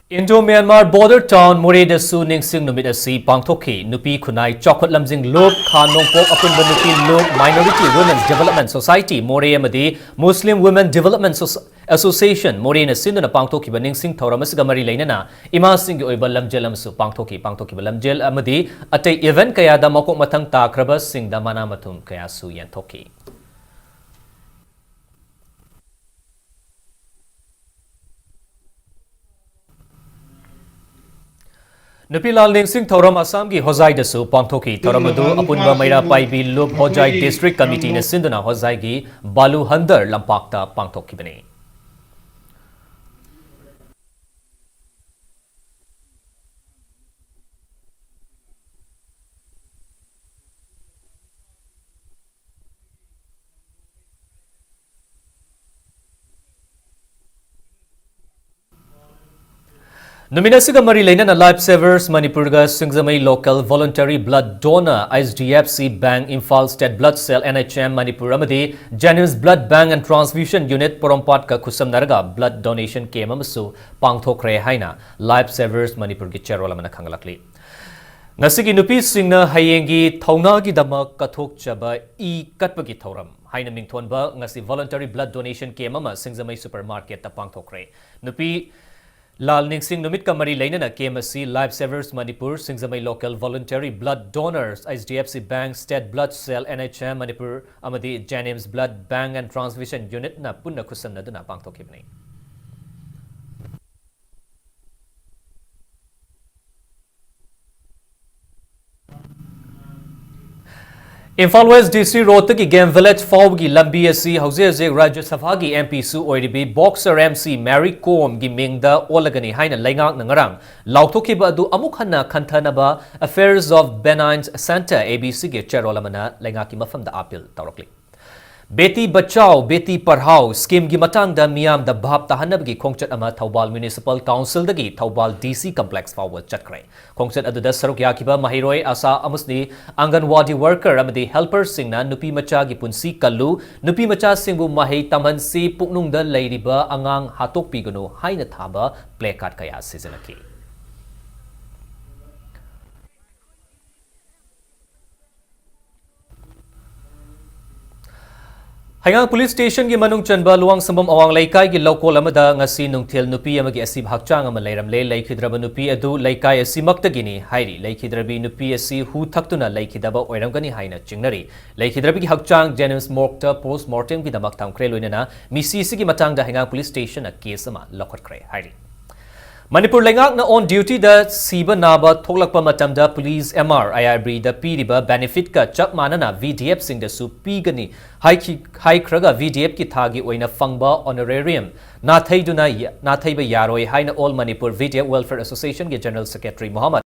Indo-Myanmar border town ꯃꯣꯔꯦꯗꯁꯨ ꯅꯤꯡꯁꯤꯡ ꯅꯨꯃꯤꯠ ꯑꯁꯤ ꯄꯥꯡꯊꯣꯛꯈꯤ꯫ ꯅꯨꯄꯤ ꯈꯨꯟꯅꯥꯏ ꯆꯥꯎꯈꯠ ꯂꯝꯖꯤꯡ ꯂꯨꯞ, ꯈꯥ ꯅꯣꯡꯄꯣꯛ ꯑꯄꯨꯟꯕ ꯅꯨꯄꯤ ꯂꯨꯞ, Minority Women Development Society ꯃꯣꯔꯦ ꯑꯃꯗꯤ Muslim Women Development Soci-, Association ꯃꯣꯔꯦꯅ ꯁꯤꯟꯗꯨꯅ ꯄꯥꯡꯊꯣꯛꯈꯤꯕ ꯅꯤꯡꯁꯤꯡ ꯊꯧꯔꯝ ꯑꯁꯤꯒ ꯃꯔꯤ ꯂꯩꯅꯅ ꯏꯃꯥꯁꯤꯡꯒꯤ ꯑꯣꯏꯕ ꯂꯝꯖꯦꯜ ꯑꯃꯁꯨ ꯄꯥꯡꯊꯣꯛꯈꯤ꯫ ꯄꯥꯡꯊꯣꯛꯈꯤꯕ ꯂꯝꯖꯦꯜ ꯑꯃꯗꯤ ꯑꯇꯩ event ꯀꯌꯥꯗ ꯃꯀꯣꯛ ꯃꯊꯪ ꯇꯥꯈ꯭ꯔꯕꯁꯤꯡꯗ ꯃꯅꯥ ꯃꯊꯨꯝ ꯀꯌꯥꯁꯨ ꯌꯦꯟꯊꯣꯛꯈꯤ꯫ ꯅꯨꯄꯤ ꯂꯥꯜ ꯅꯤꯡꯁꯤꯡ ꯊꯧꯔꯝ ꯑꯁꯥꯝꯒꯤ ꯍꯣꯖꯥꯏꯗꯁꯨ ꯄꯥꯡꯊꯣꯛꯈꯤ꯫ ꯊꯧꯔꯝ ꯑꯗꯨ ꯑꯄꯨꯟꯕ ꯃꯩꯔꯥ ꯄꯥꯏꯕꯤ ꯂꯨꯞ ꯍꯣꯖꯥꯏ District Committeeꯅ ꯁꯤꯟꯗꯨꯅ ꯍꯣꯖꯥꯏꯒꯤ ꯕꯥꯂꯨ ꯍꯟꯗꯔ ꯂꯝꯄꯥꯛꯇ ꯄꯥꯡꯊꯣꯛꯈꯤꯕꯅꯤ꯫ ꯅꯨꯃꯤꯠ ꯑꯁꯤꯒ ꯃꯔꯤ ꯂꯩꯅꯅ Life Savers ꯃꯅꯤꯄꯨꯔꯒ ꯁꯤꯡꯖꯃꯩ Local Voluntary Blood Donor, H D F C Bank, Imphal State Blood Cell, N H M Manipur ꯑꯃꯗꯤ Genuine Blood Bank and Transfusion Unit ꯄꯣꯔꯣꯝꯄꯥꯠꯀ ꯈꯨꯠꯁꯝꯅꯔꯒ blood donation camp ꯑꯃꯁꯨ ꯄꯥꯡꯊꯣꯛꯈ꯭ꯔꯦ ꯍꯥꯏꯅ Life Savers ꯃꯅꯤꯄꯨꯔꯒꯤ ꯆꯦꯔꯣꯜ ꯑꯃꯅ ꯈꯪꯍꯜꯂꯛꯂꯤ꯫ ꯉꯁꯤꯒꯤ ꯅꯨꯄꯤꯁꯤꯡꯅ ꯍꯌꯦꯡꯒꯤ ꯊꯧꯅꯥꯒꯤꯗꯃꯛ ꯀꯠꯊꯣꯛꯆꯕ ꯏ ꯀꯠꯄꯒꯤ ꯊꯧꯔꯝ ꯍꯥꯏꯅ ꯃꯤꯡꯊꯣꯟꯕ ꯉꯁꯤ voluntary blood donation camp ꯑꯃ ꯁꯤꯡꯖꯃꯩ supermarketꯇ ꯄꯥꯡꯊꯣꯛꯈ꯭ꯔꯦ꯫ ꯅꯨꯄꯤ ꯂꯥꯜ ꯅꯤꯡꯁꯤꯡ ꯅꯨꯃꯤꯠꯀ ꯃꯔꯤ ꯂꯩꯅꯅ camp ꯑꯁꯤ Life Savers Manipur, ꯁꯤꯡꯖꯃꯩ Local Voluntary Blood Donors, H D F C Bank, State Blood Cell, N H M Manipur ꯑꯃꯗꯤ JNIMS Blood Bank and Transfusion Unitꯅ ꯄꯨꯟꯅ ꯈꯨꯠꯁꯝꯅꯗꯨꯅ ꯄꯥꯡꯊꯣꯛꯈꯤꯕꯅꯤ꯫ Imphal West D C Roadꯇꯒꯤ Game Village ꯐꯥꯎꯕꯒꯤ ꯂꯝꯕꯤ ꯑꯁꯤ ꯍꯧꯖꯤꯛ ꯍꯧꯖꯤꯛ ꯔꯥꯖ꯭ꯌ ꯁꯚꯥꯒꯤ M Pꯁꯨ ꯑꯣꯏꯔꯤꯕꯤ boxer M C Mary Komꯒꯤ ꯃꯤꯡꯗ ꯑꯣꯜꯂꯒꯅꯤ ꯍꯥꯏꯅ ꯂꯩꯉꯥꯛꯅ ꯉꯔꯥꯡ ꯂꯥꯎꯊꯣꯛꯈꯤꯕ ꯑꯗꯨ ꯑꯃꯨꯛ ꯍꯟꯅ ꯈꯟꯊꯅꯕ Affairs of Benign Centre, A B Cꯒꯤ ꯆꯦꯔꯣꯜ ꯑꯃꯅ ꯂꯩꯉꯥꯛꯀꯤ ꯃꯐꯝꯗ appeal ꯇꯧꯔꯛꯂꯤ꯫ Beti Bachao, Beti Padhao schemeꯒꯤ ꯃꯇꯥꯡꯗ ꯃꯤꯌꯥꯝꯗ ꯚꯥꯞ ꯇꯥꯍꯟꯅꯕꯒꯤ ꯈꯣꯡꯆꯠ ꯑꯃ Thoubal Municipal Councilꯗꯒꯤ Thoubal D C Complex ꯐꯥꯎꯕ ꯆꯠꯈ꯭ꯔꯦ꯫ ꯈꯣꯡꯆꯠ ꯑꯗꯨꯗ ꯁꯔꯨꯛ ꯌꯥꯈꯤꯕ ꯃꯍꯩꯔꯣꯏ, ꯑꯁꯥ ꯑꯃꯁꯨꯡ ꯑꯪꯒꯟꯋꯥꯗꯤ worker ꯑꯃꯗꯤ helperꯁꯤꯡꯅ ꯅꯨꯄꯤ ꯃꯆꯥꯒꯤ ꯄꯨꯟꯁꯤ ꯀꯜꯂꯨ, ꯅꯨꯄꯤ ꯃꯆꯥꯁꯤꯡꯕꯨ ꯃꯍꯩ ꯇꯝꯍꯟꯁꯤ, ꯄꯨꯛꯅꯨꯡꯗ ꯂꯩꯔꯤꯕ ꯑꯉꯥꯡ ꯍꯥꯠꯇꯣꯛꯄꯤꯒꯅꯨ ꯍꯥꯏꯅ ꯊꯥꯕ placard ꯀꯌꯥ ꯁꯤꯖꯤꯟꯅꯈꯤ꯫ ꯍꯩꯉꯥꯡ Police Stationꯒꯤ ꯃꯅꯨꯡ ꯆꯟꯕ ꯂꯨꯋꯥꯡꯁꯝꯕꯝ ꯑꯋꯥꯡ ꯂꯩꯀꯥꯏꯒꯤ ꯂꯧꯀꯣꯜ ꯑꯃꯗ ꯉꯁꯤ ꯅꯨꯡꯊꯤꯜ ꯅꯨꯄꯤ ꯑꯃꯒꯤ ꯑꯁꯤꯕ ꯍꯛꯆꯥꯡ ꯑꯃ ꯂꯩꯔꯝꯂꯦ꯫ ꯂꯩꯈꯤꯗ꯭ꯔꯕ ꯅꯨꯄꯤ ꯑꯗꯨ ꯂꯩꯀꯥꯏ ꯑꯁꯤꯃꯛꯇꯒꯤꯅꯤ ꯍꯥꯏꯔꯤ꯫ ꯂꯩꯈꯤꯗ꯭ꯔꯕꯤ ꯅꯨꯄꯤ ꯑꯁꯤ ꯍꯨ ꯊꯛꯇꯨꯅ ꯂꯩꯈꯤꯗꯕ ꯑꯣꯏꯔꯝꯒꯅꯤ ꯍꯥꯏꯅ ꯆꯤꯡꯅꯔꯤ꯫ ꯂꯩꯈꯤꯗ꯭ꯔꯕꯤꯒꯤ ꯍꯛꯆꯥꯡ JNIMS morgueꯗ post mortemꯒꯤꯗꯃꯛ ꯊꯝꯈ꯭ꯔꯦ꯫ ꯂꯣꯏꯅꯅ ꯃꯤꯁꯤ ꯑꯁꯤꯒꯤ ꯃꯇꯥꯡꯗ ꯍꯩꯉꯥꯡ Police Stationꯅ case ꯑꯃ ꯂꯧꯈꯠꯈ꯭ꯔꯦ ꯍꯥꯏꯔꯤ꯫ ꯃꯅꯤꯄꯨꯔ ꯂꯩꯉꯥꯛꯅ on dutyꯗ ꯁꯤꯕ ꯅꯥꯕ ꯊꯣꯛꯂꯛꯄ ꯃꯇꯝꯗ police M R, I R Bꯗ ꯄꯤꯔꯤꯕ benefitꯀ ꯆꯞ ꯃꯥꯟꯅꯅ VDFꯁꯤꯡꯗꯁꯨ ꯄꯤꯒꯅꯤ ꯍꯥꯏꯈꯤ-, ꯍꯥꯏꯈ꯭ꯔꯒ VDFꯀꯤ ꯊꯥꯒꯤ ꯑꯣꯏꯅ ꯐꯪꯕ honorarium ꯅꯥꯊꯩꯗꯨꯅ ꯌ-, ꯅꯥꯊꯩꯕ ꯌꯥꯔꯣꯏ ꯍꯥꯏꯅ All Manipur VDF Welfare Associationꯒꯤ General Secretary Mohammad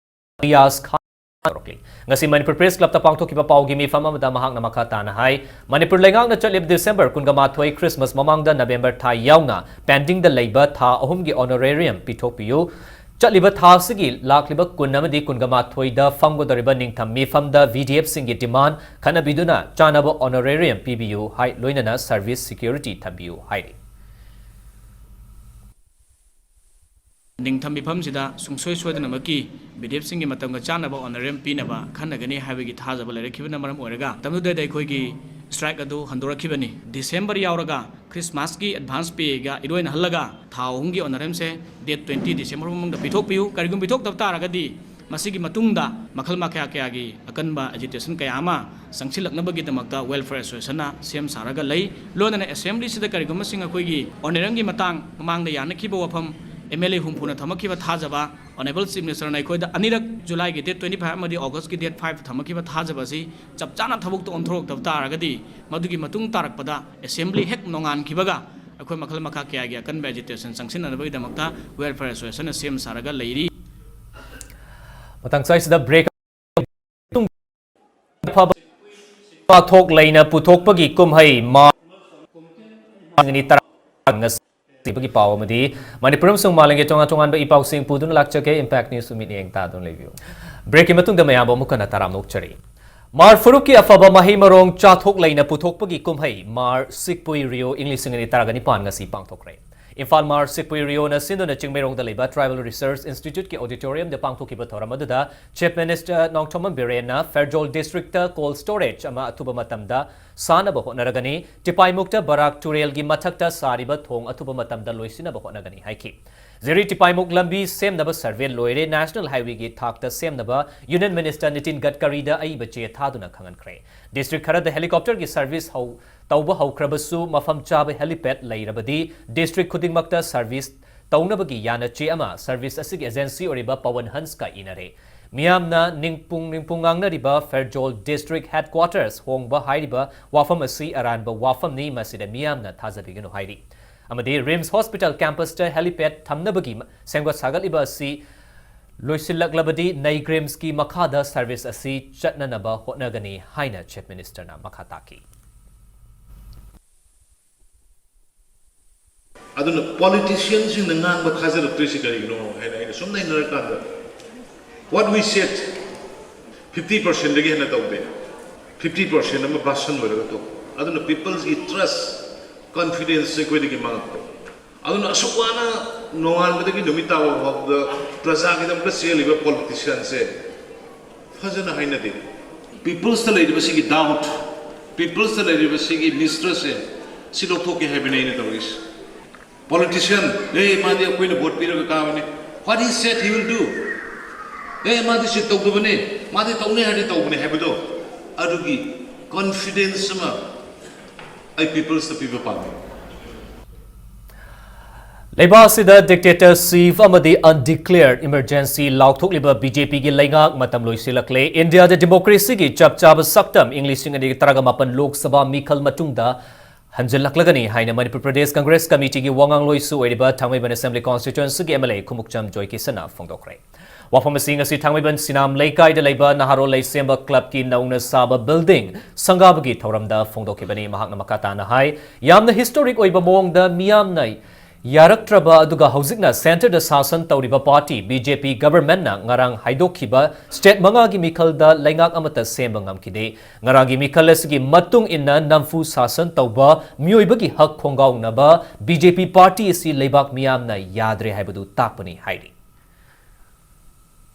Riyaz ꯈꯥꯟ ꯇꯧꯔꯛꯂꯤ꯫ ꯉꯁꯤ ꯃꯅꯤꯄꯨꯔ Press Clubꯇ ꯄꯥꯡꯊꯣꯛꯈꯤꯕ ꯄꯥꯎꯒꯤ ꯃꯤꯐꯝ ꯑꯃꯗ ꯃꯍꯥꯛꯅ ꯃꯈꯥ ꯇꯥꯅ ꯍꯥꯏ, ꯃꯅꯤꯄꯨꯔ ꯂꯩꯉꯥꯛꯅ ꯆꯠꯂꯤꯕ December ꯀꯨꯟꯒ ꯃꯥꯊꯣꯏ Christmas ꯃꯃꯥꯡꯗ November ꯊꯥ ꯌꯥꯎꯅ pendingꯗ ꯂꯩꯕ ꯊꯥ ꯑꯍꯨꯝꯒꯤ honorarium ꯄꯤꯊꯣꯛꯄꯤꯌꯨ꯫ ꯆꯠꯂꯤꯕ ꯊꯥ ꯑꯁꯤꯒꯤ ꯂꯥꯛꯂꯤꯕ ꯀꯨꯟ ꯑꯃꯗꯤ ꯀꯨꯟꯒ ꯃꯥꯊꯣꯏꯗ ꯐꯝꯒꯗꯧꯔꯤꯕ ꯅꯤꯡꯊꯝ ꯃꯤꯐꯝꯗ VDFꯁꯤꯡꯒꯤ demand ꯈꯟꯅꯕꯤꯗꯨꯅ ꯆꯥꯅꯕ honorarium ꯄꯤꯕꯤꯌꯨ ꯍꯥꯏ, ꯂꯣꯏꯅꯅ service security ꯊꯝꯕꯤꯌꯨ ꯍꯥꯏꯔꯤ꯫ ꯅꯤꯡꯊꯝ ꯃꯤꯐꯝꯁꯤꯗ ꯁꯨꯡꯁꯣꯏ ꯁꯣꯏꯗꯅꯃꯛꯀꯤ ꯕꯤꯗꯤꯑꯦꯐꯁꯤꯡꯒꯤ ꯃꯇꯝꯒ ꯆꯥꯟꯅꯕ ꯑꯣꯅꯔꯦꯝ ꯄꯤꯅꯕ ꯈꯟꯅꯒꯅꯤ ꯍꯥꯏꯕꯒꯤ ꯊꯥꯖꯕ ꯂꯩꯔꯛꯈꯤꯕꯅ ꯃꯔꯝ ꯑꯣꯏꯔꯒ ꯃꯇꯝꯗꯨꯗꯩꯗ ꯑꯩꯈꯣꯏꯒꯤ ꯁ꯭ꯇ꯭ꯔꯥꯏꯛ ꯑꯗꯨ ꯍꯟꯗꯣꯔꯛꯈꯤꯕꯅꯤ꯫ ꯗꯤꯁꯦꯝꯕꯔ ꯌꯥꯎꯔꯒ ꯈ꯭ꯔꯤꯁꯃꯥꯁꯀꯤ ꯑꯦꯗꯚꯥꯟꯁ ꯄꯦꯒ ꯏꯔꯣꯏꯅꯍꯜꯂꯒ ꯊꯥ ꯑꯍꯨꯝꯒꯤ ꯑꯣꯅꯔꯦꯝꯁꯦ ꯗꯦꯠ ꯇ꯭ꯋꯦꯟꯇꯤ ꯗꯤꯁꯦꯝꯕꯔ ꯐꯥꯎꯕ ꯃꯅꯨꯡꯗ ꯄꯤꯊꯣꯛꯄꯤꯌꯨ꯫ ꯀꯔꯤꯒꯨꯝꯕ ꯄꯤꯊꯣꯛꯇꯕ ꯇꯥꯔꯒꯗꯤ ꯃꯁꯤꯒꯤ ꯃꯇꯨꯡꯗ ꯃꯈꯜ ꯃꯈꯥ ꯀꯌꯥꯒꯤ ꯑꯀꯟꯕ ꯑꯦꯖꯤꯇꯦꯁꯟ ꯀꯌꯥ ꯑꯃ ꯆꯪꯁꯤꯜꯂꯛꯅꯕꯒꯤꯗꯃꯛꯇ ꯋꯦꯜꯐꯤꯌꯔ ꯑꯦꯁꯣꯁꯤꯌꯦꯁꯟꯅ ꯁꯦꯝ ꯁꯥꯔꯒ ꯂꯩ꯫ ꯂꯣꯏꯅꯅ ꯑꯦꯁꯦꯝꯕ꯭ꯂꯤꯁꯤꯗ ꯀꯔꯤꯒꯨꯝꯕꯁꯤꯡ ꯑꯩꯈꯣꯏꯒꯤ ꯑꯣꯅꯔꯦꯝꯒꯤ ꯃꯇꯥꯡ ꯃꯃꯥꯡꯗ ꯌꯥꯅꯈꯤꯕ ꯋꯥꯐꯝ ꯑꯦꯝ ꯑꯦꯜ ꯑꯦ ꯍꯨꯝꯐꯨꯅ ꯊꯝꯃꯛꯈꯤꯕ ꯊꯥꯖꯕ, ꯑꯣꯅꯔꯦꯕꯜ ꯆꯤꯐ ꯃꯤꯅꯤꯁꯇꯔꯅ ꯑꯩꯈꯣꯏꯗ ꯑꯅꯤꯔꯛ ꯖꯨꯂꯥꯏꯒꯤ ꯗꯦꯠ ꯇ꯭ꯋꯦꯟꯇꯤ ꯐꯥꯏꯚ ꯑꯃꯗꯤ ꯑꯣꯒꯁꯀꯤ ꯗꯦꯠ ꯐꯥꯏꯚꯇ ꯊꯝꯃꯛꯈꯤꯕ ꯊꯥꯖꯕ ꯑꯁꯤ ꯆꯞ ꯆꯥꯅ ꯊꯕꯛꯇ ꯑꯣꯟꯊꯣꯔꯛꯇꯕ ꯇꯥꯔꯒꯗꯤ ꯃꯗꯨꯒꯤ ꯃꯇꯨꯡ ꯇꯥꯔꯛꯄꯗ ꯑꯦꯁꯦꯝꯕ꯭ꯂꯤ ꯍꯦꯛ ꯅꯣꯡꯉꯥꯟꯈꯤꯕꯒ ꯑꯩꯈꯣꯏ ꯃꯈꯜ ꯃꯈꯥ ꯀꯌꯥꯒꯤ ꯑꯀꯟꯕ ꯑꯦꯖꯤꯇꯦꯁꯟ ꯆꯪꯁꯤꯟꯅꯅꯕꯒꯤꯗꯃꯛꯇ ꯋꯦꯜꯐꯤꯌꯔ ꯑꯦꯁꯣꯁꯤꯌꯦꯁꯟꯅ ꯁꯦꯝ ꯁꯥꯔꯒ ꯂꯩꯔꯤ꯫ ꯃꯇꯥꯡ ꯁ꯭ꯋꯥꯏꯁꯤꯗ ꯕ꯭ꯔꯦꯛ ꯃꯇꯨꯡ ꯆꯥꯊꯣꯛ ꯂꯩꯅ ꯄꯨꯊꯣꯛꯄꯒꯤ ꯀꯨꯝꯍꯩ ꯃꯥꯔꯆ ꯇꯔꯥ ꯉꯁꯤꯕꯒꯤ ꯄꯥꯎ ꯑꯃꯗꯤ ꯃꯅꯤꯄꯨꯔ ꯑꯃꯁꯨꯡ ꯃꯥꯂꯦꯝꯒꯤ ꯇꯣꯉꯥꯟ ꯇꯣꯉꯥꯟꯕ ꯏ ꯄꯥꯎꯁꯤꯡ ꯄꯨꯗꯨꯅ ꯂꯥꯛꯆꯒꯦ꯫ ꯏꯝꯄꯦꯛ ꯅ꯭ꯌꯨꯁ ꯃꯤꯠꯌꯦꯡ ꯇꯥꯗꯨꯅ ꯂꯩꯕꯤꯌꯨ꯫ ꯕ꯭ꯔꯦꯛꯀꯤ ꯃꯇꯨꯡꯗ ꯃꯌꯥꯝꯕꯨ ꯑꯃꯨꯛ ꯍꯟꯅ ꯇꯔꯥꯝꯅ ꯑꯣꯛꯆꯔꯤ꯫ ꯃꯥꯔ ꯐꯔꯨꯛꯀꯤ ꯑꯐꯕ ꯃꯍꯩ ꯃꯔꯣꯡ ꯆꯥꯊꯣꯛ ꯂꯩꯅ ꯄꯨꯊꯣꯛꯄꯒꯤ ꯀꯨꯝꯍꯩ ꯃꯥꯔ ꯁꯤꯛꯄꯨꯏ ꯔꯤꯌꯣ ꯏꯪ ꯂꯤꯁꯤꯡ ꯑꯅꯤ ꯇꯔꯥꯒ ꯅꯤꯄꯥꯟ ꯉꯁꯤ ꯄꯥꯡꯊꯣꯛꯈ꯭ꯔꯦ꯫ ꯏꯝꯐꯥꯜ ꯃꯥꯔ ꯁꯤꯛꯄꯨꯏ ꯔꯤꯌꯣꯅ ꯁꯤꯟꯗꯨꯅ ꯆꯤꯡꯃꯩꯔꯣꯡꯗ ꯂꯩꯕ ꯇ꯭ꯔꯥꯏꯕꯦꯜ ꯔꯤꯁꯔꯁ ꯏꯟꯁꯇꯤꯇ꯭ꯌꯨꯠꯀꯤ ꯑꯣꯗꯤꯇꯣꯔꯤꯌꯝꯗ ꯄꯥꯡꯊꯣꯛꯈꯤꯕ ꯊꯧꯔꯝ ꯑꯗꯨꯗ ꯆꯤꯐ ꯃꯤꯅꯤꯁꯇꯔ ꯅꯣꯡꯊꯣꯝꯕꯝ ꯕꯤꯔꯦꯟꯅ ꯐꯦꯔꯖꯣꯜ ꯗꯤꯁꯇ꯭ꯔꯤꯛꯇ ꯀꯣꯜ ꯁ꯭ꯇꯣꯔꯦꯖ ꯑꯃ ꯑꯊꯨꯕ ꯃꯇꯝꯗ ꯁꯥꯅꯕ ꯍꯣꯠꯅꯔꯒꯅꯤ, ꯇꯤꯄꯥꯏꯃꯨꯛꯇ ꯕꯔꯥꯛ ꯇꯨꯔꯦꯜꯒꯤ ꯃꯊꯛꯇ ꯁꯥꯔꯤꯕ ꯊꯣꯡ ꯑꯊꯨꯕ ꯃꯇꯝꯗ ꯂꯣꯏꯁꯤꯟꯅꯕ ꯍꯣꯠꯅꯒꯅꯤ ꯍꯥꯏꯈꯤ꯫ ꯖꯤꯔꯤ ꯇꯤꯄꯥꯏꯃꯨꯛ ꯂꯝꯕꯤ ꯁꯦꯝꯅꯕ ꯁꯔꯚꯦ ꯂꯣꯏꯔꯦ, ꯅꯦꯁꯅꯦꯜ ꯍꯥꯏꯋꯦꯒꯤ ꯊꯥꯛꯇ ꯁꯦꯝꯅꯕ ꯌꯨꯅꯤꯌꯟ ꯃꯤꯅꯤꯁꯇꯔ ꯅꯤꯇꯤꯟ ꯒꯗꯀꯔꯤꯗ ꯑꯏꯕ ꯆꯦ ꯊꯥꯗꯨꯅ ꯈꯪꯍꯟꯈ꯭ꯔꯦ꯫ ꯗꯤꯁꯇ꯭ꯔꯤꯛ ꯈꯔꯗ ꯍꯦꯂꯤꯀꯣꯞꯇꯔꯒꯤ ꯁꯔꯚꯤꯁ ꯍꯧ-, ꯇꯧꯕ ꯍꯧꯈ꯭ꯔꯕꯁꯨ ꯃꯐꯝ ꯆꯥꯕ ꯍꯦꯂꯤꯄꯦꯗ ꯂꯩꯔꯕꯗꯤ ꯗꯤꯁꯇ꯭ꯔꯤꯛ ꯈꯨꯗꯤꯡꯃꯛꯇ ꯁꯔꯚꯤꯁ ꯇꯧꯅꯕꯒꯤ ꯌꯥꯅꯆꯦ ꯑꯃ ꯁꯔꯚꯤꯁ ꯑꯁꯤꯒꯤ ꯑꯦꯖꯦꯟꯁꯤ ꯑꯣꯏꯔꯤꯕ ꯄꯋꯟ ꯍꯟꯁꯀ ꯏꯅꯔꯦ꯫ ꯃꯤꯌꯥꯝꯅ ꯅꯤꯡꯄꯨꯡ ꯅꯤꯡꯄꯨꯡ ꯉꯥꯡꯅꯔꯤꯕ ꯐꯦꯔꯖꯣꯜ ꯗꯤꯁꯇ꯭ꯔꯤꯛ ꯍꯦꯗꯀ꯭ꯋꯥꯇꯔꯁ ꯍꯣꯡꯕ ꯍꯥꯏꯔꯤꯕ ꯋꯥꯐꯝ ꯑꯁꯤ ꯑꯔꯥꯟꯕ ꯋꯥꯐꯝꯅꯤ, ꯃꯁꯤꯗ ꯃꯤꯌꯥꯝꯅ ꯊꯥꯖꯕꯤꯒꯅꯨ ꯍꯥꯏꯔꯤ꯫ ꯑꯃꯗꯤ ꯔꯤꯝꯁ ꯍꯣꯁꯄꯤꯇꯥꯜ ꯀꯦꯝꯄꯁꯇ ꯍꯦꯂꯤꯄꯦꯗ ꯊꯝꯅꯕꯒꯤ ꯁꯦꯝꯒꯠ ꯁꯥꯒꯠꯂꯤꯕ ꯑꯁꯤ ꯂꯣꯏꯁꯤꯜꯂꯛꯂꯕꯗꯤ ꯅꯩꯒ꯭ꯔꯤꯝꯁꯀꯤ ꯃꯈꯥꯗ ꯁꯔꯚꯤꯁ ꯑꯁꯤ ꯆꯠꯅꯅꯕ ꯍꯣꯠꯅꯒꯅꯤ ꯍꯥꯏꯅ ꯆꯤꯐ ꯃꯤꯅꯤꯁꯇꯔꯅ ꯃꯈꯥ ꯇꯥꯈꯤ꯫ ꯑꯗꯨꯅ ꯄꯣꯂꯤꯇꯤꯁꯤꯌꯟꯁꯤꯡꯅ ꯉꯥꯡꯕ ꯊꯥꯖꯔꯛꯇ꯭ꯔꯤꯁꯤ ꯀꯔꯤꯒꯤꯅꯣ ꯍꯥꯏꯅ ꯑꯩꯅ ꯁꯨꯝ ꯅꯩꯅꯔꯀꯥꯟꯗ, what we said, fifty percentꯗꯒꯤ ꯍꯦꯟꯅ ꯇꯧꯗꯦ, fifty percent ꯑꯃ ꯕꯥꯁꯟ ꯑꯣꯏꯔꯒ ꯇꯣꯛꯄ꯫ ꯑꯗꯨꯅ peopleꯁꯀꯤ trust, confidence ꯑꯩꯈꯣꯏꯗꯒꯤ ꯃꯥꯡꯉꯛꯄ꯫ ꯑꯗꯨꯅ ꯑꯁꯨꯛ ꯋꯥꯅ ꯅꯣꯡꯉꯥꯟꯕꯗꯒꯤ ꯅꯨꯃꯤꯠ ꯇꯥꯕ ꯐꯥꯎꯕꯗ ꯄ꯭ꯔꯖꯥꯒꯤꯗꯃꯛꯇ ꯆꯦꯜꯂꯤꯕ ꯄꯣꯂꯤꯇꯤꯁꯤꯌꯥꯟꯁꯦ ꯐꯖꯅ ꯍꯥꯏꯅꯗꯦ꯫ ꯄꯤꯄꯜꯁꯇ ꯂꯩꯔꯤꯕꯁꯤꯒꯤ ꯗꯥꯎꯠ, ꯄꯤꯄꯜꯁꯇ ꯂꯩꯔꯤꯕꯁꯤꯒꯤ ꯃꯤꯁꯇ꯭ꯔꯁꯁꯦ ꯁꯤ ꯂꯧꯊꯣꯛꯀꯦ ꯍꯥꯏꯕꯅꯤ ꯑꯩꯅ ꯇꯧꯔꯤꯁꯦ꯫ ꯄꯣꯂꯤꯇꯤꯁꯤꯌꯥꯟ, ꯑꯦ, ꯃꯥꯗꯤ ꯑꯩꯈꯣꯏꯅ ꯚꯣꯠ ꯄꯤꯔꯒ ꯀꯥꯕꯅꯤ, what he said he will do, ꯑꯦ, ꯃꯥꯗꯤ ꯁꯤ ꯇꯧꯗꯕꯅꯤ, ꯃꯥꯗꯤ ꯇꯧꯅꯤ ꯍꯥꯏꯔꯗꯤ ꯇꯧꯕꯅꯤ ꯍꯥꯏꯕꯗꯣ, ꯑꯗꯨꯒꯤ ꯀꯣꯟꯐꯤꯗꯦꯟꯁ ꯑꯃ ꯑꯩ ꯄꯤꯄꯜꯁꯇ ꯄꯤꯕ ꯄꯥꯝꯃꯤ꯫ ꯂꯩꯕꯥꯛ ꯑꯁꯤꯗ dictatorship ꯑꯃꯗꯤ undeclared emergency ꯂꯥꯎꯊꯣꯛꯂꯤꯕ BJPꯒꯤ ꯂꯩꯉꯥꯛ ꯃꯇꯝ ꯂꯣꯏꯁꯤꯜꯂꯛꯂꯦ꯫ ꯏꯟꯗꯤꯌꯥꯗ democracyꯒꯤ ꯆꯞ ꯆꯥꯕ ꯁꯛꯇꯝ ꯏꯪ ꯂꯤꯁꯤꯡ ꯑꯅꯤꯒ ꯇꯔꯥꯃꯥꯄꯟ ꯂꯣꯛ ꯁꯚꯥ ꯃꯤꯈꯜ ꯃꯇꯨꯡꯗ ꯍꯟꯖꯤꯜꯂꯛꯂꯒꯅꯤ ꯍꯥꯏꯅ ꯃꯅꯤꯄꯨꯔ ꯄ꯭ꯔꯗꯦꯁ ꯀꯪꯒ꯭ꯔꯦꯁ ꯀꯃꯤꯇꯤꯒꯤ ꯋꯥꯉꯥꯡꯂꯣꯏꯁꯨ ꯑꯣꯏꯔꯤꯕ ꯊꯥꯡꯃꯩꯕꯟ Assembly Constituencyꯒꯤ MLA ꯈꯨꯃꯨꯛꯆꯝ ꯖꯣꯏꯀꯤꯁꯟꯅ ꯐꯣꯡꯗꯣꯛꯈ꯭ꯔꯦ꯫ ꯋꯥꯐꯝ ꯑꯁꯤ ꯉꯁꯤ ꯊꯥꯡꯃꯩꯕꯟ ꯁꯤꯅꯥꯝ ꯂꯩꯀꯥꯏꯗ ꯂꯩꯕ ꯅꯍꯥꯔꯣꯜ ꯂꯩꯁꯦꯝꯕ clubꯀꯤ ꯅꯧꯅ ꯁꯥꯕ building ꯁꯪꯒꯥꯕꯒꯤ ꯊꯧꯔꯝꯗ ꯐꯣꯡꯗꯣꯛꯈꯤꯕꯅꯤ꯫ ꯃꯍꯥꯛꯅ ꯃꯈꯥ ꯇꯥꯅ ꯍꯥꯏ, ꯌꯥꯝꯅ historic ꯑꯣꯏꯕ ꯃꯑꯣꯡꯗ ꯃꯤꯌꯥꯝꯅ ꯌꯥꯔꯛꯇ꯭ꯔꯕ ꯑꯗꯨꯒ ꯍꯧꯖꯤꯛꯅ centreꯗ ꯁꯥꯁꯟ ꯇꯧꯔꯤꯕ party BJP governmentꯅ ꯉꯔꯥꯡ ꯍꯥꯏꯗꯣꯛꯈꯤꯕ state ꯃꯉꯥꯒꯤ ꯃꯤꯈꯜꯗ ꯂꯩꯉꯥꯛ ꯑꯃꯠꯇ ꯁꯦꯝꯕ ꯉꯝꯈꯤꯗꯦ꯫ ꯉꯔꯥꯡꯒꯤ ꯃꯤꯈꯜ ꯑꯁꯤꯒꯤ ꯃꯇꯨꯡ ꯏꯟꯅ ꯅꯝꯐꯨ ꯁꯥꯁꯟ ꯇꯧꯕ ꯃꯤꯑꯣꯏꯕꯒꯤ ꯍꯛ ꯈꯣꯡꯒꯥꯎꯅꯕ BJP party ꯑꯁꯤ ꯂꯩꯕꯥꯛ ꯃꯤꯌꯥꯝꯅ ꯌꯥꯗ꯭ꯔꯦ ꯍꯥꯏꯕꯗꯨ ꯇꯥꯛꯄꯅꯤ ꯍꯥꯏꯔꯤ꯫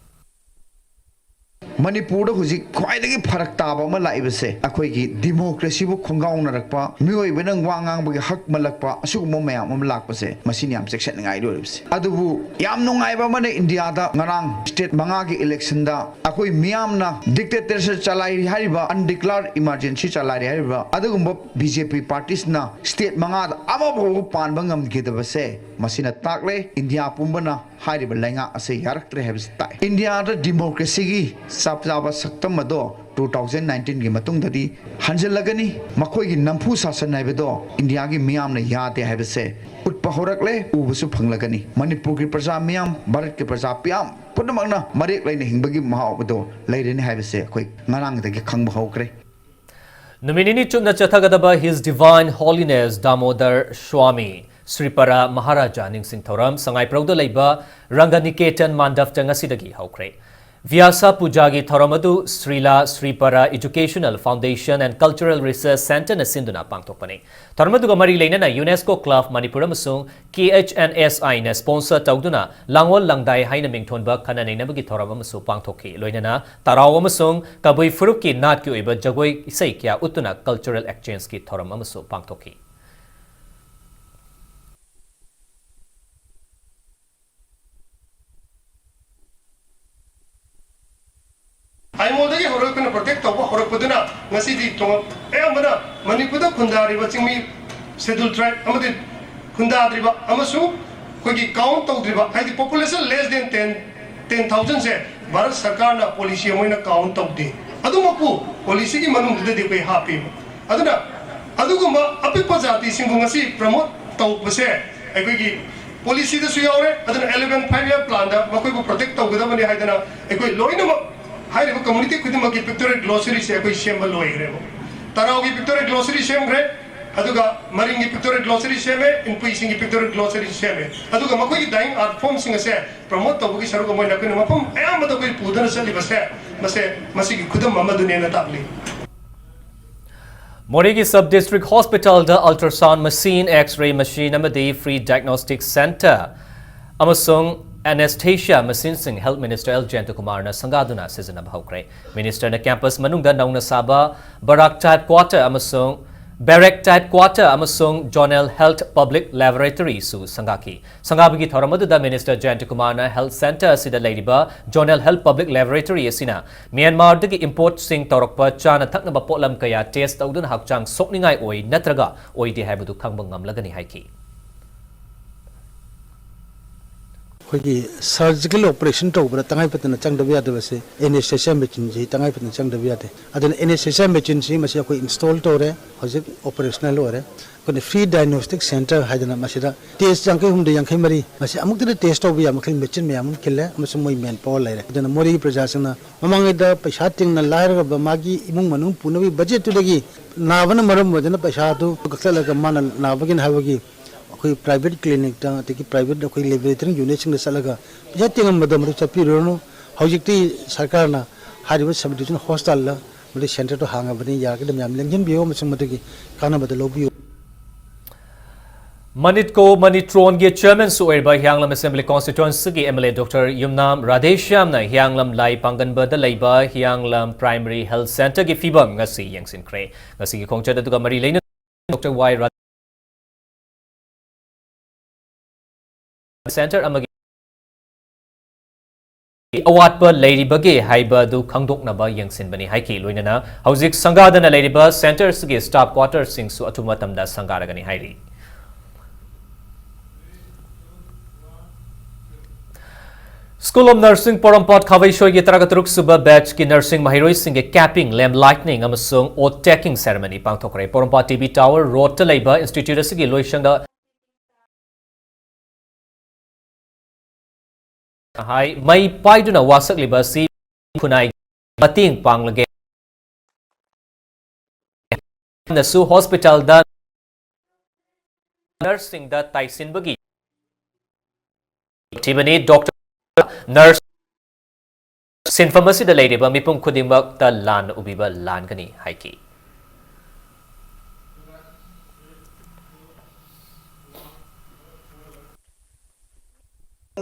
ꯃꯅꯤꯄꯨꯔꯗ ꯍꯧꯖꯤꯛ ꯈ꯭ꯋꯥꯏꯗꯒꯤ ꯐꯔꯛ ꯇꯥꯕ ꯑꯃ ꯂꯥꯛꯏꯕꯁꯦ ꯑꯩꯈꯣꯏꯒꯤ democracyꯕꯨ ꯈꯣꯡꯒꯥꯎꯅꯔꯛꯄ, ꯃꯤꯑꯣꯏꯕꯅ ꯋꯥ ꯉꯥꯡꯕꯒꯤ ꯍꯛ ꯃꯜꯂꯛꯄ, ꯑꯁꯤꯒꯨꯝꯕ ꯃꯌꯥꯝ ꯑꯃ ꯂꯥꯛꯄꯁꯦ, ꯃꯁꯤꯅ ꯌꯥꯝ ꯆꯦꯛꯁꯤꯟꯅꯤꯡꯉꯥꯏ ꯑꯣꯏꯔꯤꯕꯁꯦ꯫ ꯑꯗꯨꯕꯨ ꯌꯥꯝ ꯅꯨꯡꯉꯥꯏꯕ ꯑꯃꯅ ꯏꯟꯗꯤꯌꯥꯗ ꯉꯔꯥꯡ state ꯃꯉꯥꯒꯤ electionꯗ ꯑꯩꯈꯣꯏ ꯃꯤꯌꯥꯝꯅ dictatorship ꯆꯂꯥꯏꯔꯤ ꯍꯥꯏꯔꯤꯕ, undeclared emergency ꯆꯂꯥꯏꯔꯤ ꯍꯥꯏꯔꯤꯕ ꯑꯗꯨꯒꯨꯝꯕ BJP partyꯁꯤꯅ state ꯃꯉꯥꯗ ꯑꯃꯐꯥꯎꯕ ꯄꯥꯟꯕ ꯉꯝꯈꯤꯗꯕꯁꯦ, ꯃꯁꯤꯅ ꯇꯥꯛꯂꯦ ꯏꯟꯗꯤꯌꯥ ꯄꯨꯝꯕꯅ ꯍꯥꯏꯔꯤꯕ ꯂꯩꯉꯥꯛ ꯑꯁꯤ ꯌꯥꯔꯛꯇ꯭ꯔꯦ ꯍꯥꯏꯕꯁꯤ ꯇꯥꯛꯑꯦ꯫ ꯏꯟꯗꯤꯌꯥꯗ democracyꯒꯤ ꯆꯞ ꯆꯥꯕ ꯁꯛꯇꯝ ꯑꯗꯣ two thousand nineteenꯒꯤ ꯃꯇꯨꯡꯗꯗꯤ ꯍꯟꯖꯤꯜꯂꯒꯅꯤ꯫ ꯃꯈꯣꯏꯒꯤ ꯅꯝꯐꯨ ꯁꯥꯁꯟ ꯍꯥꯏꯕꯗꯣ ꯏꯟꯗꯤꯌꯥꯒꯤ ꯃꯤꯌꯥꯝꯅ ꯌꯥꯗꯦ ꯍꯥꯏꯕꯁꯦ ꯎꯠꯄ ꯍꯧꯔꯛꯂꯦ, ꯎꯕꯁꯨ ꯐꯪꯂꯒꯅꯤ꯫ ꯃꯅꯤꯄꯨꯔꯒꯤ ꯄ꯭ꯔꯖꯥ ꯃꯤꯌꯥꯝ, ꯚꯥꯔꯠꯀꯤ ꯄ꯭ꯔꯖꯥ ꯃꯤꯌꯥꯝ ꯄꯨꯝꯅꯃꯛꯅ ꯃꯔꯦꯛ ꯂꯩꯅ ꯍꯤꯡꯕꯒꯤ ꯃꯍꯥꯎ ꯑꯗꯣ ꯂꯩꯔꯅꯤ ꯍꯥꯏꯕꯁꯦ ꯑꯩꯈꯣꯏ ꯉꯔꯥꯡꯗꯒꯤ ꯈꯪꯕ ꯍꯧꯈ꯭ꯔꯦ꯫ ꯅꯨꯃꯤꯠ ꯅꯤꯅꯤ ꯆꯨꯞꯅ ꯆꯠꯊꯒꯗꯕ His Divine Holiness Damodar Swami ꯁ꯭ꯔꯤꯄꯔꯥ Maharaja ꯅꯤꯡꯁꯤꯡ ꯊꯧꯔꯝ ꯁꯉꯥꯏꯄ꯭ꯔꯧꯗ ꯂꯩꯕ ꯔꯪꯒꯅꯤꯀꯦꯇꯟ ꯃꯥꯟꯗꯞꯇ ꯉꯁꯤꯗꯒꯤ ꯍꯧꯈ꯭ꯔꯦ꯫ ꯚ꯭ꯌꯥꯁ ꯄꯨꯖꯥꯒꯤ ꯊꯧꯔꯝ ꯑꯗꯨ ꯁ꯭ꯔꯤꯂꯥ ꯁ꯭ꯔꯤꯄꯔꯥ Educational Foundation and Cultural Research Centreꯅ ꯁꯤꯟꯗꯨꯅ ꯄꯥꯡꯊꯣꯛꯄꯅꯤ꯫ ꯊꯧꯔꯝ ꯑꯗꯨꯒ ꯃꯔꯤ ꯂꯩꯅꯅ UNESCO Club ꯃꯅꯤꯄꯨꯔ ꯑꯃꯁꯨꯡ KHNSIꯅ sponsor ꯇꯧꯗꯨꯅ ꯂꯥꯡꯑꯣꯜ ꯂꯪꯗꯥꯏ ꯍꯥꯏꯅ ꯃꯤꯡꯊꯣꯟꯕ ꯈꯟꯅ ꯅꯩꯅꯕꯒꯤ ꯊꯧꯔꯝ ꯑꯃꯁꯨ ꯄꯥꯡꯊꯣꯛꯈꯤ꯫ ꯂꯣꯏꯅꯅ ꯇꯔꯥꯎ ꯑꯃꯁꯨꯡ ꯀꯕꯨꯏ ꯐꯨꯔꯨꯞꯀꯤ ꯅꯥꯠꯀꯤ ꯑꯣꯏꯕ ꯖꯒꯣꯏ ꯏꯁꯩ ꯀꯌꯥ ꯎꯠꯇꯨꯅ cultural exchangeꯀꯤ ꯊꯧꯔꯝ ꯑꯃꯁꯨ ꯄꯥꯡꯊꯣꯛꯈꯤ꯫ ꯑꯥꯏꯃꯣꯜꯗꯒꯤ ꯍꯧꯔꯒ ꯑꯩꯈꯣꯏꯅ protect ꯇꯧꯕ ꯍꯧꯔꯛꯄꯗꯨꯅ ꯉꯁꯤꯗꯤ ꯇꯣꯉꯥꯟ-, ꯑꯌꯥꯝꯕꯅ ꯃꯅꯤꯄꯨꯔꯗ ꯈꯨꯟꯗꯥꯔꯤꯕ ꯆꯤꯡꯃꯤ, Scheduled Tribe ꯑꯃꯗꯤ ꯈꯨꯟꯗꯥꯗ꯭ꯔꯤꯕ ꯑꯃꯁꯨꯡ ꯑꯩꯈꯣꯏꯒꯤ count ꯇꯧꯗ꯭ꯔꯤꯕ, ꯍꯥꯏꯗꯤ population less than ten, ten thousandꯁꯦ Bharat ꯁꯔꯀꯥꯔꯅ policy ꯑꯃ ꯑꯣꯏꯅ count ꯇꯧꯗꯦ꯫ ꯑꯗꯨꯃꯛꯄꯨ policyꯒꯤ ꯃꯅꯨꯡꯗꯨꯗꯗꯤ ꯑꯩꯈꯣꯏ ꯍꯥꯞꯄꯦꯕ꯫ ꯑꯗꯨꯅ ꯑꯗꯨꯒꯨꯝꯕ ꯑꯄꯤꯛꯄ ꯖꯥꯇꯤꯁꯤꯡꯕꯨ ꯉꯁꯤ promote ꯇꯧꯕꯁꯦ ꯑꯩꯈꯣꯏꯒꯤ policyꯗꯁꯨ ꯌꯥꯎꯔꯦ꯫ ꯑꯗꯨꯅ eleven five year planꯗ ꯃꯈꯣꯏꯕꯨ protect ꯇꯧꯒꯗꯕꯅꯤ ꯍꯥꯏꯗꯅ ꯑꯩꯈꯣꯏ ꯂꯣꯏꯅꯃꯛ ꯍꯥꯏꯔꯤꯕ community ꯈꯨꯗꯤꯡꯃꯛꯀꯤ pictorial glossaryꯁꯦ ꯑꯩꯈꯣꯏ ꯁꯦꯝꯕ ꯂꯣꯏꯈ꯭ꯔꯦꯕ꯫ ꯇꯔꯥꯎꯒꯤ pictorial glossary ꯁꯦꯝꯈ꯭ꯔꯦ, ꯑꯗꯨꯒ ꯃꯔꯤꯡꯒꯤ pictorial glossary ꯁꯦꯝꯃꯦ, ꯏꯟꯄꯨꯏꯁꯤꯡꯒꯤ pictorial glossary ꯁꯦꯝꯃꯦ, ꯑꯗꯨꯒ ꯃꯈꯣꯏꯒꯤ dying art formꯁꯤꯡ ꯑꯁꯦ promote ꯇꯧꯕꯒꯤ ꯁꯔꯨꯛ ꯑꯃ ꯑꯣꯏꯅ ꯑꯩꯈꯣꯏꯅ ꯃꯐꯝ ꯑꯌꯥꯝꯕꯗ ꯑꯩꯈꯣꯏ ꯄꯨꯗꯨꯅ ꯆꯠꯂꯤꯕꯁꯦ, ꯃꯁꯦ, ꯃꯁꯤꯒꯤ ꯈꯨꯗꯝ ꯑꯃꯗꯨꯅꯦꯅ ꯇꯥꯛꯂꯤ꯫ ꯃꯣꯔꯦꯒꯤ Sub District Hospitalꯗ ultrasound machine, X-ray machine ꯑꯃꯗꯤ free diagnostic centre ꯑꯃꯁꯨꯡ anesthesia machineꯁꯤꯡ Health Minister ꯑꯦꯜ ꯖꯌꯟꯇꯀꯨꯃꯥꯔꯅ ꯁꯪꯒꯥꯗꯨꯅ ꯁꯤꯖꯤꯟꯅꯕ ꯍꯧꯈ꯭ꯔꯦ꯫ Ministerꯅ campus ꯃꯅꯨꯡꯗ ꯅꯧꯅ ꯁꯥꯕ Barak Type Quarter ꯑꯃꯁꯨꯡ Barrack Type Quarter ꯑꯃꯁꯨꯡ Zonal Health Public Laboratoryꯁꯨ ꯁꯪꯒꯥꯈꯤ꯫ ꯁꯪꯒꯥꯕꯒꯤ ꯊꯧꯔꯝ ꯑꯗꯨꯗ Minister ꯖꯌꯟꯇꯀꯨꯃꯥꯔꯅ health centre ꯑꯁꯤꯗ ꯂꯩꯔꯤꯕ Zonal Health Public Laboratory ꯑꯁꯤꯅ ꯃ꯭ꯌꯥꯟꯃꯥꯔꯗꯒꯤ importꯁꯤꯡ ꯇꯧꯔꯛꯄ ꯆꯥꯅ ꯊꯛꯅꯕ ꯄꯣꯠꯂꯝ ꯀꯌꯥ test ꯇꯧꯗꯨꯅ ꯍꯛꯆꯥꯡ ꯁꯣꯛꯅꯤꯡꯉꯥꯏ ꯑꯣꯏ ꯅꯠꯇ꯭ꯔꯒ ꯑꯣꯏꯗꯦ ꯍꯥꯏꯕꯗꯨ ꯈꯪꯕ ꯉꯝꯂꯒꯅꯤ ꯍꯥꯏꯈꯤ꯫ ꯑꯩꯈꯣꯏꯒꯤ surgical operation ꯇꯧꯕꯗ ꯇꯉꯥꯏ ꯐꯗꯅ ꯆꯪꯗꯕ ꯌꯥꯗꯕꯁꯦ anesthesia machineꯁꯤ ꯇꯉꯥꯏ ꯐꯗꯅ ꯆꯪꯗꯕ ꯌꯥꯗꯦ꯫ ꯑꯗꯨꯅ anesthesia machineꯁꯤ ꯃꯁꯤ ꯑꯩꯈꯣꯏ install ꯇꯧꯔꯦ, ꯍꯧꯖꯤꯛ operational ꯑꯣꯏꯔꯦ꯫ ꯑꯩꯈꯣꯏꯅ free diagnostic centre ꯍꯥꯏꯗꯅ ꯃꯁꯤꯗ test ꯌꯥꯡꯈꯩ ꯍꯨꯝꯗꯣꯏ, ꯌꯥꯡꯈꯩ ꯃꯔꯤ ꯃꯁꯤ ꯑꯃꯨꯛꯇꯗ test ꯇꯧꯕ ꯌꯥꯕ ꯃꯈꯩ machine ꯃꯌꯥꯝ ꯑꯃ ꯈꯤꯜꯂꯦ ꯑꯃꯁꯨꯡ ꯃꯣꯏ manpower ꯂꯩꯔꯦ꯫ ꯑꯗꯨꯅ ꯃꯣꯔꯦꯒꯤ ꯄ꯭ꯔꯖꯥꯁꯤꯡꯅ ꯃꯃꯥꯡꯉꯩꯗ ꯄꯩꯁꯥ ꯇꯤꯡꯅ ꯂꯥꯏꯔꯒ ꯃꯥꯒꯤ ꯏꯃꯨꯡ ꯃꯅꯨꯡ ꯄꯨꯅꯕꯒꯤ budgetꯇꯨꯗꯒꯤ ꯅꯥꯕꯅ ꯃꯔꯝ ꯑꯣꯏꯗꯨꯅ ꯄꯩꯁꯥꯗꯨ ꯀꯛꯊꯠꯂꯒ ꯃꯥꯅ ꯅꯥꯕꯒꯤꯅꯤ ꯍꯥꯏꯕꯒꯤ ꯑꯩꯈꯣꯏ private clinicꯇ ꯑꯗꯒꯤ private ꯑꯩꯈꯣꯏ laboratory unitꯁꯤꯡꯗ ꯆꯠꯂꯒ ꯄꯩꯁꯥ ꯇꯤꯡꯉꯝꯕꯗꯣ ꯃꯗꯨ ꯆꯠꯄꯤꯔꯨꯔꯅꯨ꯫ ꯍꯧꯖꯤꯛꯇꯤ ꯁꯔꯀꯥꯔꯅ ꯍꯥꯏꯔꯤꯕ sub division hospital ꯃꯗꯨ centreꯗꯨ ꯍꯥꯡꯉꯕꯅꯤ, ꯌꯥꯔꯒꯗꯤ ꯃꯌꯥꯝ ꯂꯦꯡꯁꯤꯟꯕꯤꯌꯨ ꯑꯃꯁꯨꯡ ꯃꯗꯨꯒꯤ ꯀꯥꯟꯅꯕꯗ ꯂꯧꯕꯤꯌꯨ꯫ ꯃꯅꯤꯠꯀꯣ ꯃꯅꯤꯇ꯭ꯔꯣꯟꯒꯤ chairmanꯁꯨ ꯑꯣꯏꯔꯤꯕ ꯍꯤꯌꯥꯡꯂꯝ Assembly Constituencyꯒꯤ MLA Doctor ꯌꯨꯝꯅꯥꯝ ꯔꯥꯙꯦꯁ꯭ꯌꯥꯝꯅ ꯍꯤꯌꯥꯡꯂꯝ ꯂꯥꯏ ꯄꯥꯡꯒꯟꯕꯗ ꯂꯩꯕ ꯍꯤꯌꯥꯡꯂꯝ Primary Health Centreꯒꯤ ꯐꯤꯕꯝ ꯉꯁꯤ ꯌꯦꯡꯁꯤꯟꯈ꯭ꯔꯦ꯫ ꯉꯁꯤꯒꯤ ꯈꯣꯡꯆꯠ ꯑꯗꯨꯒ ꯃꯔꯤ ꯂꯩꯅꯅ Doctor ꯋꯥꯏ ꯔꯥꯙꯦ Centre ꯑꯃꯒꯤ ꯑꯋꯥꯠꯄ ꯂꯩꯔꯤꯕꯒꯦ ꯍꯥꯏꯕ ꯑꯗꯨ ꯈꯪꯗꯣꯛꯅꯕ ꯌꯦꯡꯁꯤꯟꯕꯅꯤ ꯍꯥꯏꯈꯤ꯫ ꯂꯣꯏꯅꯅ ꯍꯧꯖꯤꯛ ꯁꯪꯒꯥꯗꯅ ꯂꯩꯔꯤꯕ centreꯁꯤꯒꯤ staff quarterꯁꯤꯡꯁꯨ ꯑꯊꯨꯕ ꯃꯇꯝꯗ ꯁꯪꯒꯥꯔꯒꯅꯤ ꯍꯥꯏꯔꯤ꯫ School of Nursing ꯄꯣꯔꯣꯝꯄꯥꯠ ꯈꯥꯕꯩꯁꯣꯏꯒꯤ ꯇꯔꯥꯇꯔꯨꯛ ꯁꯨꯕ batchꯀꯤ nursing ꯃꯍꯩꯔꯣꯏꯁꯤꯡꯒꯤ capping, lamp lighting ꯑꯃꯁꯨꯡ oath taking ceremony ꯄꯥꯡꯊꯣꯛꯈ꯭ꯔꯦ꯫ ꯄꯣꯔꯣꯝꯄꯥꯠ TB Tower roadꯇ ꯂꯩꯕ institute ꯑꯁꯤꯒꯤ ꯂꯣꯏꯁꯪꯗ ꯍꯥꯏ, ꯃꯩ ꯄꯥꯏꯗꯨꯅ ꯋꯥꯁꯛꯂꯤꯕ ꯑꯁꯤ ꯈꯨꯟꯅꯥꯏ ꯃꯇꯦꯡ ꯄꯥꯡꯂꯒꯦ꯫ ꯅꯁꯨ hospitalꯗ nurseꯁꯤꯡꯗ ꯇꯥꯏꯁꯤꯟꯕꯒꯤ ꯊꯤꯕꯅꯤ꯫ Doctor, nurse, ꯁꯤꯟꯐꯝ ꯑꯁꯤꯗ ꯂꯩꯔꯤꯕ ꯃꯤꯄꯨꯝ ꯈꯨꯗꯤꯡꯃꯛꯇ ꯂꯥꯟꯅ ꯎꯕꯤꯕ ꯂꯥꯟꯒꯅꯤ ꯍꯥꯏꯈꯤ꯫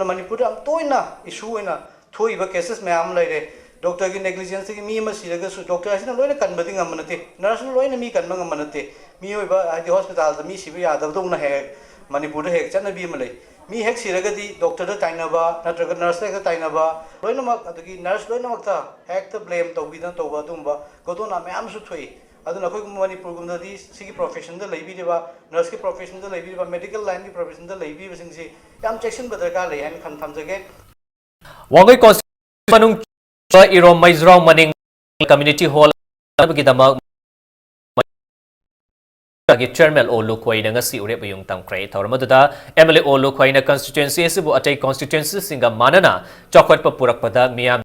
ꯃꯅꯤꯄꯨꯔꯗ ꯌꯥꯝ ꯇꯣꯏꯅ issue ꯑꯣꯏꯅ ꯊꯣꯛꯏꯕ cases ꯃꯌꯥꯝ ꯑꯃ ꯂꯩꯔꯦ꯫ Doctorꯒꯤ negligenceꯇꯒꯤ ꯃꯤ ꯑꯃ ꯁꯤꯔꯒꯁꯨ doctor ꯑꯁꯤꯅ ꯂꯣꯏꯅ ꯀꯟꯕꯗꯤ ꯉꯝꯕ ꯅꯠꯇꯦ, nurseꯅ ꯂꯣꯏꯅ ꯃꯤ ꯀꯟꯕ ꯉꯝꯕ ꯅꯠꯇꯦ꯫ ꯃꯤꯑꯣꯏꯕ, ꯍꯥꯏꯗꯤ, hospitalꯗ ꯃꯤ ꯁꯤꯕ ꯌꯥꯗꯕꯗꯧꯅ ꯍꯦꯛ ꯍꯦꯛ ꯃꯅꯤꯄꯨꯔꯗ ꯍꯦꯛ ꯆꯠꯅꯕꯤ ꯑꯃ ꯂꯩ꯫ ꯃꯤ ꯍꯦꯛ ꯁꯤꯔꯒꯗꯤ doctorꯗ ꯇꯥꯏꯅꯕ ꯅꯠꯇ꯭ꯔꯒ nurseꯇ ꯍꯦꯛꯇ ꯇꯥꯏꯅꯕ, ꯂꯣꯏꯅꯃꯛ, ꯑꯗꯒꯤ nurse ꯂꯣꯏꯅꯃꯛꯇ ꯍꯦꯛꯇ blame ꯇꯧꯕꯤꯗꯅ ꯇꯧꯕ, ꯑꯗꯨꯒꯨꯝꯕ ꯒꯣꯗꯣꯅꯥ ꯃꯌꯥꯝꯁꯨ ꯊꯣꯛꯏ꯫ ꯑꯗꯨꯅ ꯑꯩꯈꯣꯏ ꯃꯅꯤꯄꯨꯔꯒꯨꯝꯕꯗꯗꯤ ꯁꯤꯒꯤ professionꯗ ꯂꯩꯕꯤꯔꯤꯕ, nurseꯀꯤ professionꯗ ꯂꯩꯕꯤꯔꯤꯕ, medical lineꯒꯤ professionꯗ ꯂꯩꯕꯤꯕꯁꯤꯡꯁꯤ ꯌꯥꯝ ꯆꯦꯛꯁꯤꯟꯕ ꯗꯔꯀꯥꯔ ꯂꯩ ꯍꯥꯏꯅ ꯈꯟ-, ꯊꯝꯖꯒꯦ꯫ ꯋꯥꯡꯒꯣꯏ constituency ꯃꯅꯨꯡ ꯏꯔꯣꯝ ꯃꯩꯖ꯭ꯔꯥꯎ ꯃꯅꯤꯡ community hall ꯒꯤꯗꯃꯛ ꯒꯤ chairman ꯑꯣ ꯂꯨꯈꯣꯏꯅ ꯉꯁꯤ ꯎꯔꯦꯞ ꯑꯌꯨꯡ ꯇꯝꯈ꯭ꯔꯦ꯫ ꯊꯧꯔꯝ ꯑꯗꯨꯗ MLA ꯑꯣ ꯂꯨꯈꯣꯏꯅ constituency ꯑꯁꯤꯕꯨ ꯑꯇꯩ constituencyꯁꯤꯡꯒ ꯃꯥꯟꯅꯅ ꯆꯥꯎꯈꯠꯄ ꯄꯨꯔꯛꯄꯗ ꯃꯤꯌꯥꯝ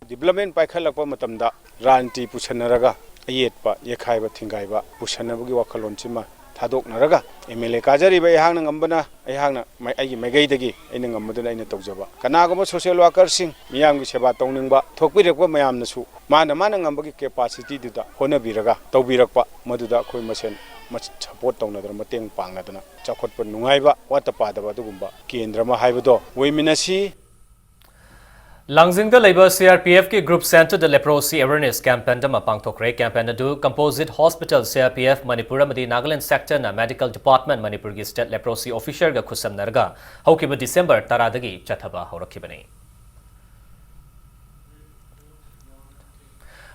Development ꯄꯥꯏꯈꯠꯂꯛꯄ ꯃꯇꯝꯗ ꯔꯥꯖꯅꯤꯇꯤ ꯄꯨꯁꯟꯅꯔꯒ ꯑꯌꯦꯠꯄ, ꯌꯦꯠꯈꯥꯏꯕ, ꯊꯤꯡꯒꯥꯏꯕ ꯄꯨꯁꯟꯅꯕꯒꯤ ꯋꯥꯈꯜꯂꯣꯟꯁꯤꯃ ꯊꯥꯗꯣꯛꯅꯔꯒ, ꯑꯦꯝ ꯑꯦꯜ ꯑꯦ ꯀꯥꯖꯔꯤꯕ ꯑꯩꯍꯥꯛꯅ ꯉꯝꯕꯅ, ꯑꯩꯍꯥꯛꯅ ꯃꯥꯏ-, ꯑꯩꯒꯤ ꯃꯥꯏꯀꯩꯗꯒꯤ ꯑꯩꯅ ꯉꯝꯕꯗꯨꯅ ꯑꯩꯅ ꯇꯧꯖꯕ꯫ ꯀꯅꯥꯒꯨꯝꯕ social workerꯁꯤꯡ, ꯃꯤꯌꯥꯝꯒꯤ ꯁꯦꯕꯥ ꯇꯧꯅꯤꯡꯕ ꯊꯣꯛꯄꯤꯔꯛꯄ ꯃꯌꯥꯝꯅꯁꯨ ꯃꯥꯅ ꯃꯥꯅ ꯉꯝꯕꯒꯤ capacityꯗꯨꯗ ꯍꯣꯠꯅꯕꯤꯔꯒ ꯇꯧꯕꯤꯔꯛꯄ, ꯃꯗꯨꯗ ꯑꯩꯈꯣꯏ ꯃꯁꯦꯟ ꯃ-, support ꯇꯧꯅꯗꯅ, ꯃꯇꯦꯡ ꯄꯥꯡꯅꯗꯅ ꯆꯥꯎꯈꯠꯄ ꯅꯨꯡꯉꯥꯏꯕ, ꯋꯥꯠꯇ ꯄꯥꯗꯕ ꯑꯗꯨꯒꯨꯝꯕ ꯀꯦꯟꯗ꯭ꯔ ꯑꯃ ꯍꯥꯏꯕꯗꯣ ꯑꯣꯏꯃꯤꯟꯅꯁꯤ꯫ ꯂꯥꯡꯖꯤꯡꯗ ꯂꯩꯕ C R P Fꯀꯤ group centreꯗ leprosy awareness campaign ꯑꯃ ꯄꯥꯡꯊꯣꯛꯈ꯭ꯔꯦ꯫ Campaign ꯑꯗꯨ Composite Hospital, C R P F Manipur ꯑꯃꯗꯤ Nagaland sectorꯅ Medical Department ꯃꯅꯤꯄꯨꯔꯒꯤ state leprosy officerꯒ ꯈꯨꯠꯁꯝꯅꯔꯒ ꯍꯧꯈꯤꯕ December ꯇꯔꯥꯗꯒꯤ ꯆꯠꯊꯕ ꯍꯧꯔꯛꯈꯤꯕꯅꯤ꯫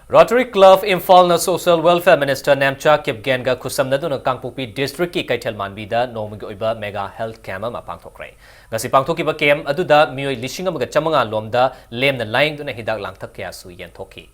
Rotary Club ꯏꯝꯐꯥꯜꯅ Social Welfare Minister Nemcha ꯀꯤꯞꯒꯦꯟꯒ ꯈꯨꯠꯁꯝꯅꯗꯨꯅ ꯀꯥꯡꯄꯣꯛꯄꯤ districtꯀꯤ ꯀꯩꯊꯦꯜ ꯃꯥꯟꯕꯤꯗ ꯅꯣꯡꯃꯒꯤ ꯑꯣꯏꯕ mega health camp ꯑꯃ ꯄꯥꯡꯊꯣꯛꯈ꯭ꯔꯦ꯫ ꯉꯁꯤ ꯄꯥꯡꯊꯣꯛꯈꯤꯕ camp ꯑꯗꯨꯗ ꯃꯤꯑꯣꯏ ꯂꯤꯁꯤꯡ ꯑꯃꯒ ꯆꯥꯃꯉꯥ ꯂꯣꯝꯗ ꯂꯦꯝꯅ ꯂꯥꯌꯦꯡꯗꯨꯅ ꯍꯤꯗꯥꯛ ꯂꯥꯡꯊꯛ ꯀꯌꯥꯁꯨ ꯌꯦꯟꯊꯣꯛꯈꯤ꯫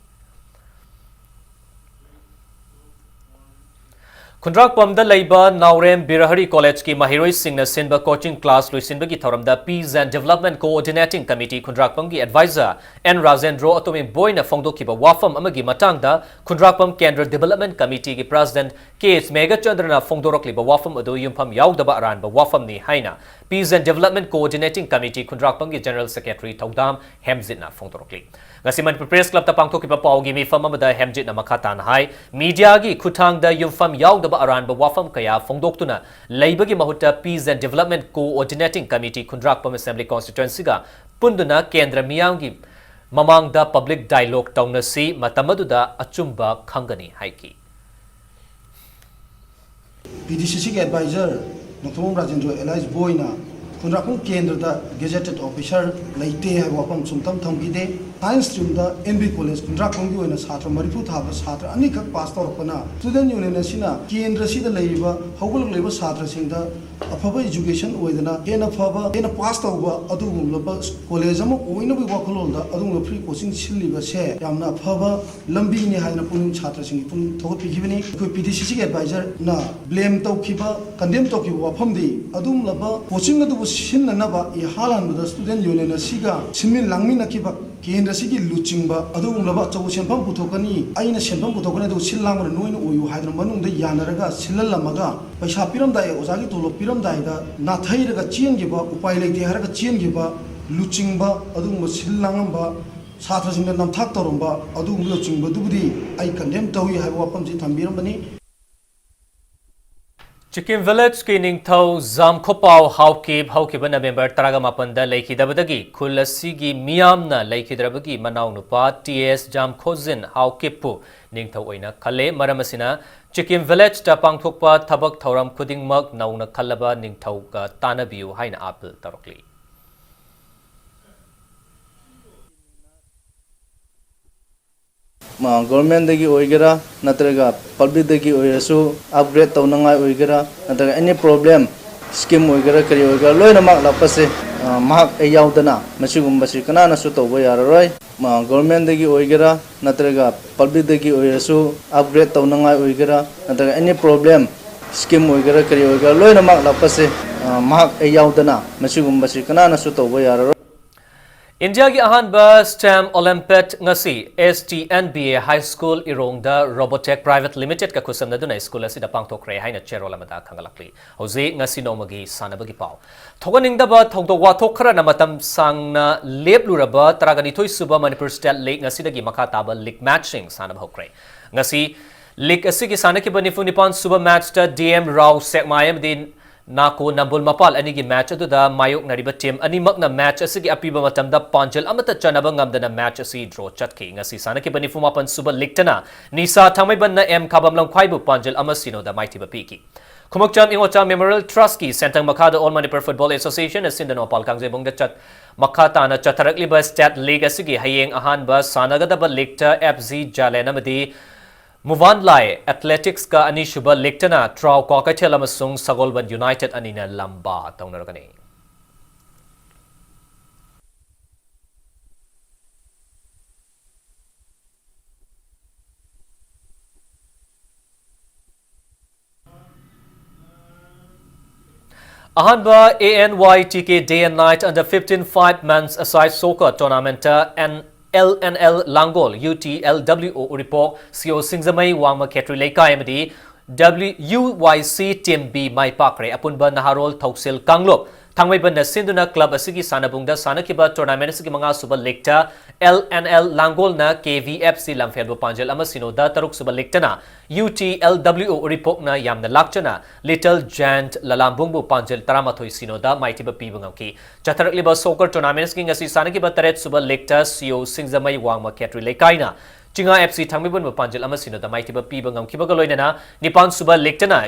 ꯈꯨꯟꯗ꯭ꯔꯥꯛꯄꯝꯗ ꯂꯩꯕ ꯅꯥꯎꯔꯦꯝ ꯕꯤꯔꯍꯔꯤ ꯀꯣꯂꯦꯖꯀꯤ ꯃꯍꯩꯔꯣꯏꯁꯤꯡꯅ ꯁꯤꯟꯕ coaching class ꯂꯣꯏꯁꯤꯟꯕꯒꯤ ꯊꯧꯔꯝꯗ Peace and Development Coordinating Committee ꯈꯨꯟꯗ꯭ꯔꯥꯛꯄꯝꯒꯤ advisor ꯑꯦꯟ ꯔꯥꯖꯦꯟꯗ꯭ꯔꯣ ꯑꯇꯣꯃꯤꯡꯕꯣꯏꯅ ꯐꯣꯡꯗꯣꯛꯈꯤꯕ ꯋꯥꯐꯝ ꯑꯃꯒꯤ ꯃꯇꯥꯡꯗ ꯈꯨꯟꯗ꯭ꯔꯥꯛꯄꯝ ꯀꯦꯟꯗ꯭ꯔ Development Committeeꯒꯤ president ꯀꯦ ꯑꯦꯁ ꯃꯦꯘꯆꯟꯗ꯭ꯔꯅ ꯐꯣꯡꯗꯣꯔꯛꯂꯤꯕ ꯋꯥꯐꯝ ꯑꯗꯨ ꯌꯨꯝꯐꯝ ꯌꯥꯎꯗꯕ ꯑꯔꯥꯟꯕ ꯋꯥꯐꯝꯅꯤ ꯍꯥꯏꯅ Peace and Development Coordinating Committee ꯈꯨꯟꯗ꯭ꯔꯥꯛꯄꯝꯒꯤ general secretary ꯊꯧꯗꯥꯝ ꯍꯦꯝꯖꯤꯠꯅ ꯐꯣꯡꯗꯣꯔꯛꯂꯤ꯫ ꯉꯁꯤ ꯃꯅꯤꯄꯨꯔ Press Clubꯇ ꯄꯥꯡꯊꯣꯛꯈꯤꯕ ꯄꯥꯎꯒꯤ ꯃꯤꯐꯝ ꯑꯃꯗ ꯍꯦꯝꯖꯤꯠꯅ ꯃꯈꯥ ꯇꯥꯅ ꯍꯥꯏ, mediaꯒꯤ ꯈꯨꯠꯊꯥꯡꯗ ꯌꯨꯝꯐꯝ ꯌꯥꯎꯗꯕ ꯑꯔꯥꯟꯕ ꯋꯥꯐꯝ ꯀꯌꯥ ꯐꯣꯡꯗꯣꯛꯇꯨꯅ ꯂꯩꯕꯒꯤ ꯃꯍꯨꯠꯇ Peace and Development Coordinating Committee Khundrakpam Assembly Constituencyꯒ ꯄꯨꯟꯗꯨꯅ ꯀꯦꯟꯗ꯭ꯔ ꯃꯤꯌꯥꯝꯒꯤ ꯃꯃꯥꯡꯗ public dialogue ꯇꯧꯅꯁꯤ, ꯃꯇꯝ ꯑꯗꯨꯗ ꯑꯆꯨꯝꯕ ꯈꯪꯒꯅꯤ ꯍꯥꯏꯈꯤ꯫ ꯄꯤ ꯗꯤ ꯁꯤ ꯁꯤꯒꯤ advisor ꯅꯣꯡꯊꯣꯝꯕꯝ ꯔꯥꯖꯦꯟꯗ꯭ꯔꯣ alias ꯕꯣꯏꯅ ꯈꯨꯟꯗ꯭ꯔꯥꯛꯄꯝ ꯀꯦꯟꯗ꯭ꯔꯗ gazetted officer ꯂꯩꯇꯦ ꯍꯥꯏꯕ ꯋꯥꯐꯝ ꯁꯨꯝꯇꯝ ꯊꯝꯈꯤꯗꯦ꯫ Science streamꯗ ꯑꯦꯟ ꯕꯤ ꯀꯣꯂꯦꯖ ꯈꯨꯟꯗ꯭ꯔꯥꯛꯄꯝꯒꯤ ꯑꯣꯏꯅ ꯁꯥꯇ꯭ꯔ ꯃꯔꯤꯐꯨ ꯊꯥꯕ ꯁꯥꯇ꯭ꯔ ꯑꯅꯤꯈꯛ pass ꯇꯧꯔꯛꯄꯅ student union ꯑꯁꯤꯅ ꯀꯦꯟꯗ꯭ꯔꯁꯤꯗ ꯂꯩꯔꯤꯕ ꯍꯧꯒꯠꯂꯛꯂꯤꯕ ꯁꯥꯇ꯭ꯔꯁꯤꯡꯗ ꯑꯐꯕ education ꯑꯣꯏꯗꯅ ꯍꯦꯟꯅ ꯐꯕ, ꯍꯦꯟꯅ pass ꯇꯧꯕ ꯑꯗꯨꯒꯨꯝꯂꯕ ꯀꯣꯂꯦꯖ ꯑꯃ ꯑꯣꯏꯅꯕꯒꯤ ꯋꯥꯈꯜꯂꯣꯟꯗ ꯑꯗꯨꯒꯨꯝꯂꯕ free coaching ꯁꯤꯜꯂꯤꯕꯁꯦ ꯌꯥꯝꯅ ꯑꯐꯕ ꯂꯝꯕꯤꯅꯤ ꯍꯥꯏꯗꯅ ꯄꯨꯛꯅꯤꯡ ꯁꯥꯇ꯭ꯔꯁꯤꯡꯒꯤ ꯄꯨꯛꯅꯤꯡ ꯊꯧꯒꯠꯄꯤꯈꯤꯕꯅꯤ꯫ ꯑꯩꯈꯣꯏ ꯄꯤ ꯗꯤ ꯁꯤ ꯁꯤꯒꯤ advisorꯅ blame ꯇꯧꯈꯤꯕ, condemn ꯇꯧꯈꯤꯕ ꯋꯥꯐꯝꯗꯤ ꯑꯗꯨꯒꯨꯝꯂꯕ coaching ꯑꯗꯨꯕꯨ ꯁꯤꯟꯅꯅꯕ ꯏꯍꯥꯟ ꯍꯥꯟꯕꯗ student union ꯑꯁꯤꯒ ꯁꯤꯟꯃꯤꯟ ꯂꯥꯡꯃꯤꯟꯅꯈꯤꯕ ꯀꯦꯟꯗ꯭ꯔꯁꯤꯒꯤ ꯂꯨꯆꯤꯡꯕ ꯑꯗꯨꯒꯨꯝꯂꯕ ꯑꯆꯧꯕ ꯁꯦꯟꯐꯝ ꯄꯨꯊꯣꯛꯀꯅꯤ, ꯑꯩꯅ ꯁꯦꯟꯐꯝ ꯄꯨꯊꯣꯛꯀꯅꯤ, ꯑꯗꯨꯒ ꯁꯤꯜ ꯂꯥꯡꯕꯅ ꯅꯣꯏꯅ ꯑꯣꯏꯌꯨ ꯍꯥꯏꯗꯅ ꯃꯅꯨꯡꯗ ꯌꯥꯅꯔꯒ ꯁꯤꯜꯍꯜꯂꯝꯃꯒ, ꯄꯩꯁꯥ ꯄꯤꯔꯝꯗꯥꯏ, ꯑꯣꯖꯥꯒꯤ ꯇꯣꯂꯣꯞ ꯄꯤꯔꯝꯗꯥꯏꯗ ꯅꯥꯊꯩꯔꯒ ꯆꯦꯟꯈꯤꯕ, ꯎꯄꯥꯏ ꯂꯩꯇꯦ ꯍꯥꯏꯔꯒ ꯆꯦꯟꯈꯤꯕ ꯂꯨꯆꯤꯡꯕ, ꯑꯗꯨꯒꯨꯝꯕ ꯁꯤꯜ ꯂꯥꯡꯉꯝꯕ, ꯁꯥꯇ꯭ꯔꯁꯤꯡꯗ ꯅꯝꯊꯥꯛ ꯇꯧꯔꯝꯕ ꯑꯗꯨꯒꯨꯝꯕ ꯂꯨꯆꯤꯡꯕꯗꯨꯕꯨꯗꯤ ꯑꯩ ꯀꯟꯗꯦꯝ ꯇꯧꯏ ꯍꯥꯏꯕ ꯋꯥꯐꯝꯁꯤ ꯊꯝꯕꯤꯔꯝꯕꯅꯤ꯫ ꯆꯤꯀꯤꯝ ꯚꯤꯂꯦꯖꯀꯤ ꯅꯤꯡꯊꯧ ꯖꯥꯝꯈꯣꯄꯥꯎ ꯍꯥꯎꯀꯤꯞ ꯍꯧꯈꯤꯕ ꯅꯕꯦꯝꯕꯔ ꯇꯔꯥꯃꯥꯄꯟꯗ ꯂꯩꯈꯤꯗꯕꯗꯒꯤ ꯈꯨꯜ ꯑꯁꯤꯒꯤ ꯃꯤꯌꯥꯝꯅ ꯂꯩꯈꯤꯗ꯭ꯔꯕꯒꯤ ꯃꯅꯥꯎꯅꯨꯄꯥ ꯇꯤ ꯑꯦꯁ ꯖꯥꯝꯈꯣꯖꯤꯟ ꯍꯥꯎꯀꯤꯞꯄꯨ ꯅꯤꯡꯊꯧ ꯑꯣꯏꯅ ꯈꯜꯂꯦ꯫ ꯃꯔꯝ ꯑꯁꯤꯅ, ꯆꯤꯀꯤꯝ ꯚꯤꯂꯦꯖꯇ ꯄꯥꯡꯊꯣꯛꯄ ꯊꯕꯛ ꯊꯧꯔꯝ ꯈꯨꯗꯤꯡꯃꯛ ꯅꯧꯅ ꯈꯜꯂꯕ ꯅꯤꯡꯊꯧꯒ ꯇꯥꯟꯅꯕꯤꯌꯨ ꯍꯥꯏꯅ ꯑꯥꯄꯤꯜ ꯇꯧꯔꯛꯂꯤ꯫ ꯃꯥ, ꯒꯣꯔꯃꯦꯟꯗꯒꯤ ꯑꯣꯏꯒꯦꯔꯥ ꯅꯠꯇ꯭ꯔꯒ ꯄꯕ꯭ꯂꯤꯛꯇꯒꯤ ꯑꯣꯏꯔꯁꯨ, ꯑꯞꯒ꯭ꯔꯦꯗ ꯇꯧꯅꯉꯥꯏ ꯑꯣꯏꯒꯦꯔꯥ ꯅꯠꯇ꯭ꯔꯒ ꯑꯦꯅꯤ ꯄ꯭ꯔꯣꯕ꯭ꯂꯦꯝ, ꯁ꯭ꯀꯤꯝ ꯑꯣꯏꯒꯦꯔꯥ ꯀꯔꯤ ꯑꯣꯏꯒꯦꯔꯥ, ꯂꯣꯏꯅꯃꯛ ꯂꯥꯛꯄꯁꯦ, ꯑ, ꯃꯍꯥꯛ ꯑꯩ ꯌꯥꯎꯗꯅ ꯃꯁꯤꯒꯨꯝꯕꯁꯤ ꯀꯅꯥꯅꯁꯨ ꯇꯧꯕ ꯌꯥꯔꯔꯣꯏ꯫ ꯃꯥ, ꯒꯣꯔꯃꯦꯟꯗꯒꯤ ꯑꯣꯏꯒꯦꯔꯥ ꯅꯠꯇ꯭ꯔꯒ ꯄꯕ꯭ꯂꯤꯛꯇꯒꯤ ꯑꯣꯏꯔꯁꯨ, ꯑꯞꯒ꯭ꯔꯦꯗ ꯇꯧꯅꯉꯥꯏ ꯑꯣꯏꯒꯦꯔꯥ ꯅꯠꯇ꯭ꯔꯒ ꯑꯦꯅꯤ ꯄ꯭ꯔꯣꯕ꯭ꯂꯦꯝ, ꯁ꯭ꯀꯤꯝ ꯑꯣꯏꯒꯦꯔꯥ ꯀꯔꯤ ꯑꯣꯏꯒꯦꯔꯥ, ꯂꯣꯏꯅꯃꯛ ꯂꯥꯛꯄꯁꯦ, ꯑ, ꯃꯍꯥꯛ ꯑꯩ ꯌꯥꯎꯗꯅ ꯃꯁꯤꯒꯨꯝꯕꯁꯤ ꯀꯅꯥꯅꯁꯨ ꯇꯧꯕ ꯌꯥꯔꯔꯣꯏ꯫ ꯏꯟꯗꯤꯌꯥꯒꯤ ꯑꯍꯥꯟꯕ ꯁ꯭ꯇꯦꯝ ꯑꯣꯂꯦꯝꯄꯤꯛ ꯉꯁꯤ S T N B A high school ꯏꯔꯣꯡꯗ ꯔꯣꯕꯣꯇꯦꯛ ꯄ꯭ꯔꯥꯏꯚꯦꯠ ꯂꯤꯃꯤꯇꯦꯗꯀ ꯈꯨꯠꯁꯝꯅꯗꯨꯅ ꯁ꯭ꯀꯨꯜ ꯑꯁꯤꯗ ꯄꯥꯡꯊꯣꯛꯈ꯭ꯔꯦ ꯍꯥꯏꯅ ꯆꯦꯔꯣꯜ ꯑꯃꯗ ꯈꯪꯒꯠꯂꯛꯂꯤ꯫ ꯍꯧꯖꯤꯛ ꯉꯁꯤ ꯅꯣꯡꯃꯒꯤ ꯁꯥꯟꯅꯕꯒꯤ ꯄꯥꯎ꯫ ꯊꯣꯛꯍꯟꯅꯤꯡꯗꯕ ꯊꯧꯗꯣꯛ ꯋꯥꯊꯣꯛ ꯈꯔꯅ ꯃꯇꯝ ꯁꯥꯡꯅ ꯂꯦꯞꯂꯨꯔꯕ ꯇꯔꯥꯒ ꯅꯤꯊꯣꯏ ꯁꯨꯕ ꯃꯅꯤꯄꯨꯔ ꯁ꯭ꯇꯦꯠ ꯂꯤꯒ ꯑꯁꯤꯗꯒꯤ ꯃꯈꯥ ꯇꯥꯕ ꯂꯤꯒ ꯃꯦꯆꯁꯤꯡ ꯁꯥꯟꯅꯕ ꯍꯧꯈ꯭ꯔꯦ꯫ ꯉꯁꯤ ꯂꯤꯒ ꯑꯁꯤꯒꯤ ꯁꯥꯟꯅꯈꯤꯕ ꯅꯤꯐꯨ ꯅꯤꯄꯥꯟ ꯁꯨꯕ ꯃꯦꯆꯇ ꯗꯤ ꯑꯦꯝ ꯔꯥꯎ ꯁꯦꯛꯃꯥꯏ ꯑꯃꯗꯤ ꯅꯥꯀꯣ ꯅꯝꯕꯨꯜ ꯃꯄꯥꯜ ꯑꯅꯤꯒꯤ ꯃꯦꯆ ꯑꯗꯨꯗ ꯃꯥꯌꯣꯛꯅꯔꯤꯕ ꯇꯤꯝ ꯑꯅꯤꯃꯛꯅ ꯃꯦꯆ ꯑꯁꯤꯒꯤ ꯑꯄꯤꯕ ꯃꯇꯝꯗ ꯄꯥꯟꯖꯤꯜ ꯑꯃꯠꯇ ꯆꯟꯅꯕ ꯉꯝꯗꯅ ꯃꯦꯆ ꯑꯁꯤ ꯗ꯭ꯔꯣ ꯆꯠꯈꯤ꯫ ꯉꯁꯤ ꯁꯥꯟꯅꯈꯤꯕ ꯅꯤꯐꯨ ꯃꯥꯄꯟ ꯁꯨꯕ ꯂꯤꯒꯇꯅ ꯅꯤꯁꯥ ꯊꯥꯡꯃꯩꯕꯟꯅ ꯑꯦꯝ ꯈꯥꯕꯝ ꯂꯝꯈꯥꯏꯕꯨ ꯄꯥꯟꯖꯤꯜ ꯑꯃ ꯁꯤꯅꯣꯗ ꯃꯥꯏꯊꯤꯕ ꯄꯤꯈꯤ꯫ ꯈꯨꯃꯛꯆꯥꯝ ꯏꯉꯣꯆꯥ ꯃꯦꯃꯣꯔꯤꯌꯦꯜ ꯇ꯭ꯔꯁꯀꯤ ꯁꯦꯟꯊꯪ ꯃꯈꯥꯗ ꯑꯣꯜ ꯃꯅꯤꯄꯨꯔ ꯐꯨꯠꯕꯣꯜ ꯑꯦꯁꯣꯁꯤꯌꯦꯁꯟꯅ ꯁꯤꯟꯗꯨꯅ ꯃꯄꯥꯜ ꯀꯥꯡꯖꯩꯕꯨꯡꯗ ꯆꯠ-, ꯃꯈꯥ ꯇꯥꯅ ꯆꯠꯊꯔꯛꯂꯤꯕ ꯁ꯭ꯇꯦꯠ ꯂꯤꯒ ꯑꯁꯤꯒꯤ ꯍꯌꯦꯡ ꯑꯍꯥꯟꯕ ꯁꯥꯟꯅꯒꯗꯕ ꯂꯤꯒꯇ ꯑꯦꯐ ꯖꯤ ꯖꯥꯂꯦꯟ ꯑꯃꯗꯤ ꯃꯨꯕꯥꯟꯂꯥꯏ ꯑꯦꯊꯂꯦꯇꯤꯛꯁꯀ ꯑꯅꯤꯁꯨꯕ ꯂꯤꯒꯇꯅ ꯇ꯭ꯔꯥꯎ ꯀ꯭ꯋꯥꯀꯩꯊꯦꯜ ꯑꯃꯁꯨꯡ ꯁꯒꯣꯜꯕꯟ ꯌꯨꯅꯥꯏꯇꯦꯗ ꯑꯅꯤꯅ ꯂꯝꯕꯥ ꯇꯧꯅꯔꯒꯅꯤ꯫ ꯑꯍꯥꯟꯕ A N Y T K Day and Night Under fifteen Five Men's Aside Soccer Tournament N L N L Langol, U T L W O ꯎꯔꯤꯄꯣꯛ, C O ꯁꯤꯡꯖꯃꯩ ꯋꯥꯡꯃ ꯈꯦꯇ꯭ꯔꯤ ꯂꯩꯀꯥꯏ ꯑꯃꯗꯤ W U Y C Team B ꯃꯥꯏ ꯄꯥꯛꯈ꯭ꯔꯦ꯫ ꯑꯄꯨꯟꯕ ꯅꯍꯥꯔꯣꯜ ꯊꯧꯁꯤꯜ ꯀꯥꯡꯂꯨꯞ ꯊꯥꯡꯃꯩꯕꯟꯅ ꯁꯤꯟꯗꯨꯅ club ꯑꯁꯤꯒꯤ ꯁꯥꯟꯅꯕꯨꯡꯗ ꯁꯥꯟꯅꯈꯤꯕ tournament ꯑꯁꯤꯒꯤ ꯃꯉꯥ ꯁꯨꯕ league ꯇ L N L ꯂꯥꯡꯒꯣꯜꯅ K V F C ꯂꯝꯐꯦꯜꯕꯨ ꯄꯥꯟꯖꯜ ꯑꯃ ꯁꯤꯅꯣꯗ ꯇꯔꯨꯛ ꯁꯨꯕ league ꯇꯅ U T L W O ꯎꯔꯤꯄꯣꯛꯅ ꯌꯥꯝꯅ ꯂꯥꯛꯆꯅ Little Giant ꯂꯂꯥꯝꯕꯨꯡꯕꯨ ꯄꯥꯟꯖꯜ ꯇꯔꯥꯃꯥꯊꯣꯏ ꯁꯤꯅꯣꯗ ꯃꯥꯏꯊꯤꯕ ꯄꯤꯕ ꯉꯝꯈꯤ꯫ ꯆꯠꯊꯔꯛꯂꯤꯕ soccer tournament ꯀꯤ ꯉꯁꯤ ꯁꯥꯟꯅꯈꯤꯕ ꯇꯔꯦꯠ ꯁꯨꯕ league ꯇ C O ꯁꯤꯡꯖꯃꯩ ꯋꯥꯡꯃ ꯈꯦꯇ꯭ꯔꯤ ꯂꯩꯀꯥꯏꯅ ꯆꯤꯉꯥ F C ꯊꯥꯡꯃꯩꯕꯟꯕꯨ ꯄꯥꯟꯖꯜ ꯑꯃ ꯁꯤꯅꯣꯗ ꯃꯥꯏꯊꯤꯕ ꯄꯤꯕ ꯉꯝꯈꯤꯕꯒ ꯂꯣꯏꯅꯅ ꯅꯤꯄꯥꯟ ꯁꯨꯕ league ꯇꯅ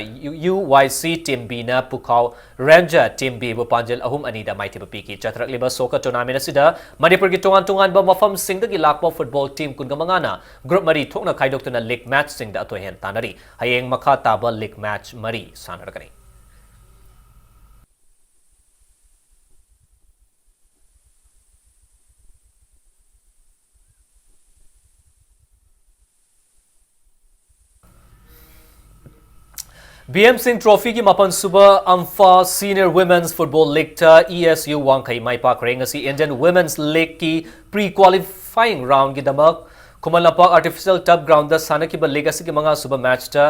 U Y C Team B ꯅ ꯄꯨꯈꯥꯎ Ranger Team B ꯕꯨ ꯄꯥꯟꯖꯜ ꯑꯍꯨꯝ ꯑꯅꯤꯗ ꯃꯥꯏꯊꯤꯕ ꯄꯤꯈꯤ꯫ ꯆꯠꯊꯔꯛꯂꯤꯕ soccer tournament ꯑꯁꯤꯗ ꯃꯅꯤꯄꯨꯔꯒꯤ ꯇꯣꯉꯥꯟ ꯇꯣꯉꯥꯟꯕ ꯃꯐꯝꯁꯤꯡꯗꯒꯤ ꯂꯥꯛꯄ football team ꯀꯨꯟꯒ ꯃꯉꯥꯅ group ꯃꯔꯤ ꯊꯣꯛꯅ ꯈꯥꯏꯗꯣꯛꯇꯨꯅ league match ꯁꯤꯡꯗ ꯑꯊꯣꯏ ꯑꯍꯦꯟ ꯇꯥꯟꯅꯔꯤ꯫ ꯍꯌꯦꯡ ꯃꯈꯥ ꯇꯥꯕ league match ꯃꯔꯤ ꯁꯥꯟꯅꯔꯒꯅꯤ꯫ B M Singh Trophy ꯒꯤ ꯃꯥꯄꯟ ꯁꯨꯕ ꯑꯝꯐꯥ Senior Women's Football League ꯇ E S U ꯋꯥꯡꯈꯩ ꯃꯥꯏ ꯄꯥꯛꯈ꯭ꯔꯦ꯫ ꯉꯁꯤ Indian Women's League ꯀꯤ pre qualifying round ꯒꯤꯗꯃꯛ Khuman Lampak Artificial Turf Ground ꯗ ꯁꯥꯟꯅꯈꯤꯕ league ꯑꯁꯤꯒꯤ ꯃꯉꯥ ꯁꯨꯕ match ꯇ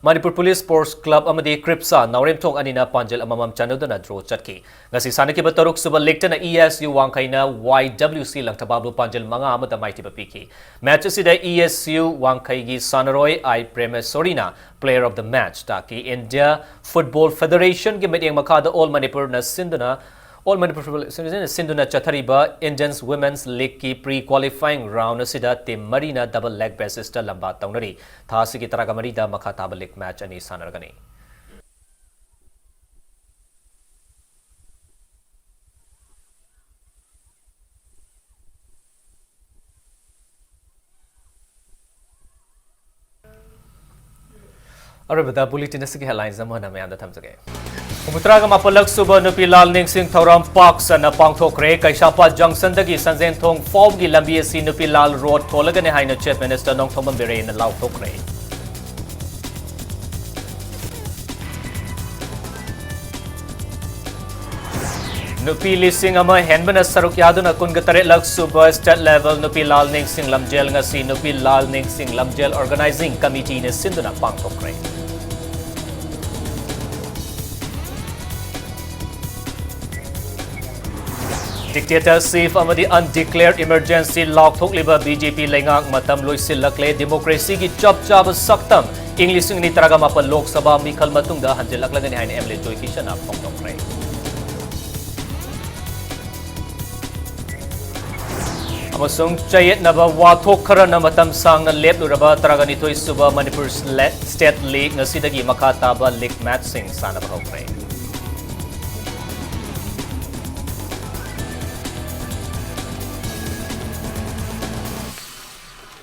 ꯃꯅꯤꯄꯨꯔ Police Sports Club ꯑꯃꯗꯤ ꯀ꯭ꯔꯤꯞꯁꯥ ꯅꯥꯎꯔꯦꯝꯊꯣꯡ ꯑꯅꯤꯅ ꯄꯥꯟꯖꯜ ꯑꯃꯃꯝ ꯆꯟꯅꯗꯨꯅ draw ꯆꯠꯈꯤ꯫ ꯉꯁꯤ ꯁꯥꯟꯅꯈꯤꯕ ꯇꯔꯨꯛ ꯁꯨꯕ league ꯇꯅ E S U ꯋꯥꯡꯈꯩꯅ Y W C ꯂꯪꯊꯕꯥꯜꯕꯨ ꯄꯥꯟꯖꯜ ꯃꯉꯥ ꯑꯃꯗ ꯃꯥꯏꯊꯤꯕ ꯄꯤꯈꯤ꯫ Match ꯑꯁꯤꯗ E S U ꯋꯥꯡꯈꯩꯒꯤ ꯁꯥꯟꯅꯔꯣꯏ I ꯄ꯭ꯔꯦꯃꯦꯁꯣꯔꯤꯅ Player of the Match ꯇꯥꯈꯤ꯫ India Football Federation ꯒꯤ ꯃꯤꯠꯌꯦꯡ ꯃꯈꯥꯗ All Manipur ꯅ ꯁꯤꯟꯗꯨꯅ, All Manipur Football Association ꯅ ꯁꯤꯟꯗꯨꯅ ꯆꯠꯊꯔꯤꯕ Indian Women's League ꯀꯤ pre qualifying round ꯑꯁꯤꯗ team ꯃꯔꯤꯅ double leg basis ꯇ ꯂꯝꯕꯥ ꯇꯧꯅꯔꯤ꯫ ꯊꯥ ꯑꯁꯤꯒꯤ ꯇꯔꯥꯒ ꯃꯔꯤꯗ ꯃꯈꯥ ꯇꯥꯕ league match ꯑꯅꯤ ꯁꯥꯟꯅꯔꯒꯅꯤ꯫ ꯑꯔꯣꯏꯕꯗ bulletin ꯑꯁꯤꯒꯤ headlines ꯑꯃꯨꯛ ꯍꯟꯅ ꯃꯌꯥꯝꯗ ꯊꯝꯖꯒꯦ꯫ ꯍꯨꯝꯐꯨꯇꯔꯥꯒ ꯃꯥꯄꯜꯂꯛ ꯁꯨꯕ ꯅꯨꯄꯤ ꯂꯥꯜ ꯅꯤꯡꯁꯤꯡ ꯊꯧꯔꯝ ꯄꯥꯛ ꯁꯟꯅ ꯄꯥꯡꯊꯣꯛꯈ꯭ꯔꯦ꯫ ꯀꯩꯁꯥꯝꯄꯥꯠ junction ꯗꯒꯤ ꯁꯟꯖꯦꯟꯊꯣꯡ ꯐꯥꯎꯕꯒꯤ ꯂꯝꯕꯤ ꯑꯁꯤ ꯅꯨꯄꯤ ꯂꯥꯜ road ꯊꯣꯜꯂꯒꯅꯤ ꯍꯥꯏꯅ Chief Minister ꯅꯣꯡꯊꯣꯝꯕꯝ ꯕꯤꯔꯦꯟꯅ ꯂꯥꯎꯊꯣꯛꯈ꯭ꯔꯦ꯫ ꯅꯨꯄꯤ ꯂꯤꯁꯤꯡ ꯑꯃ ꯍꯦꯟꯕꯅ ꯁꯔꯨꯛ ꯌꯥꯗꯨꯅ ꯀꯨꯟꯒ ꯇꯔꯦꯠꯂꯛ ꯁꯨꯕ State Level ꯅꯨꯄꯤ ꯂꯥꯜ ꯅꯤꯡꯁꯤꯡ ꯂꯝꯖꯦꯜ ꯉꯁꯤ ꯅꯨꯄꯤ ꯂꯥꯜ ꯅꯤꯡꯁꯤꯡ ꯂꯝꯖꯦꯜ Organising Committeeꯅ ꯁꯤꯟꯗꯨꯅ ꯄꯥꯡꯊꯣꯛꯈ꯭ꯔꯦ꯫ Dictatorship ꯑꯃꯗꯤ Undeclared Emergency ꯂꯥꯎꯊꯣꯛꯂꯤꯕ BJP ꯂꯩꯉꯥꯛ ꯃꯇꯝ ꯂꯣꯏꯁꯤꯜꯂꯛꯂꯦ꯫ Democracyꯒꯤ ꯆꯞ ꯆꯥꯕ ꯁꯛꯇꯝ ꯏꯪ ꯂꯤꯁꯤꯡ ꯑꯅꯤ ꯇꯔꯥꯒ ꯃꯥꯄꯟ Lok Sabha ꯃꯤꯈꯜ ꯃꯇꯨꯡꯗ ꯍꯟꯖꯤꯜꯂꯛꯂꯒꯅꯤ ꯍꯥꯏꯅ MLA ꯖꯣꯏ ꯀꯤꯁꯟꯅ ꯐꯣꯡꯗꯣꯛꯈ꯭ꯔꯦ꯫ ꯑꯃꯁꯨꯡ ꯆꯌꯦꯠꯅꯕ ꯋꯥꯊꯣꯛ ꯈꯔꯅ ꯃꯇꯝ ꯁꯥꯡꯅ ꯂꯦꯞꯂꯨꯔꯕ ꯇꯔꯥꯒ ꯅꯤꯊꯣꯏ ꯁꯨꯕ ꯃꯅꯤꯄꯨꯔ ꯁ꯭ꯂꯦ-, State League ꯉꯁꯤꯗꯒꯤ ꯃꯈꯥ ꯇꯥꯕ league matchꯁꯤꯡ ꯁꯥꯟꯅꯕ ꯍꯧꯈ꯭ꯔꯦ꯫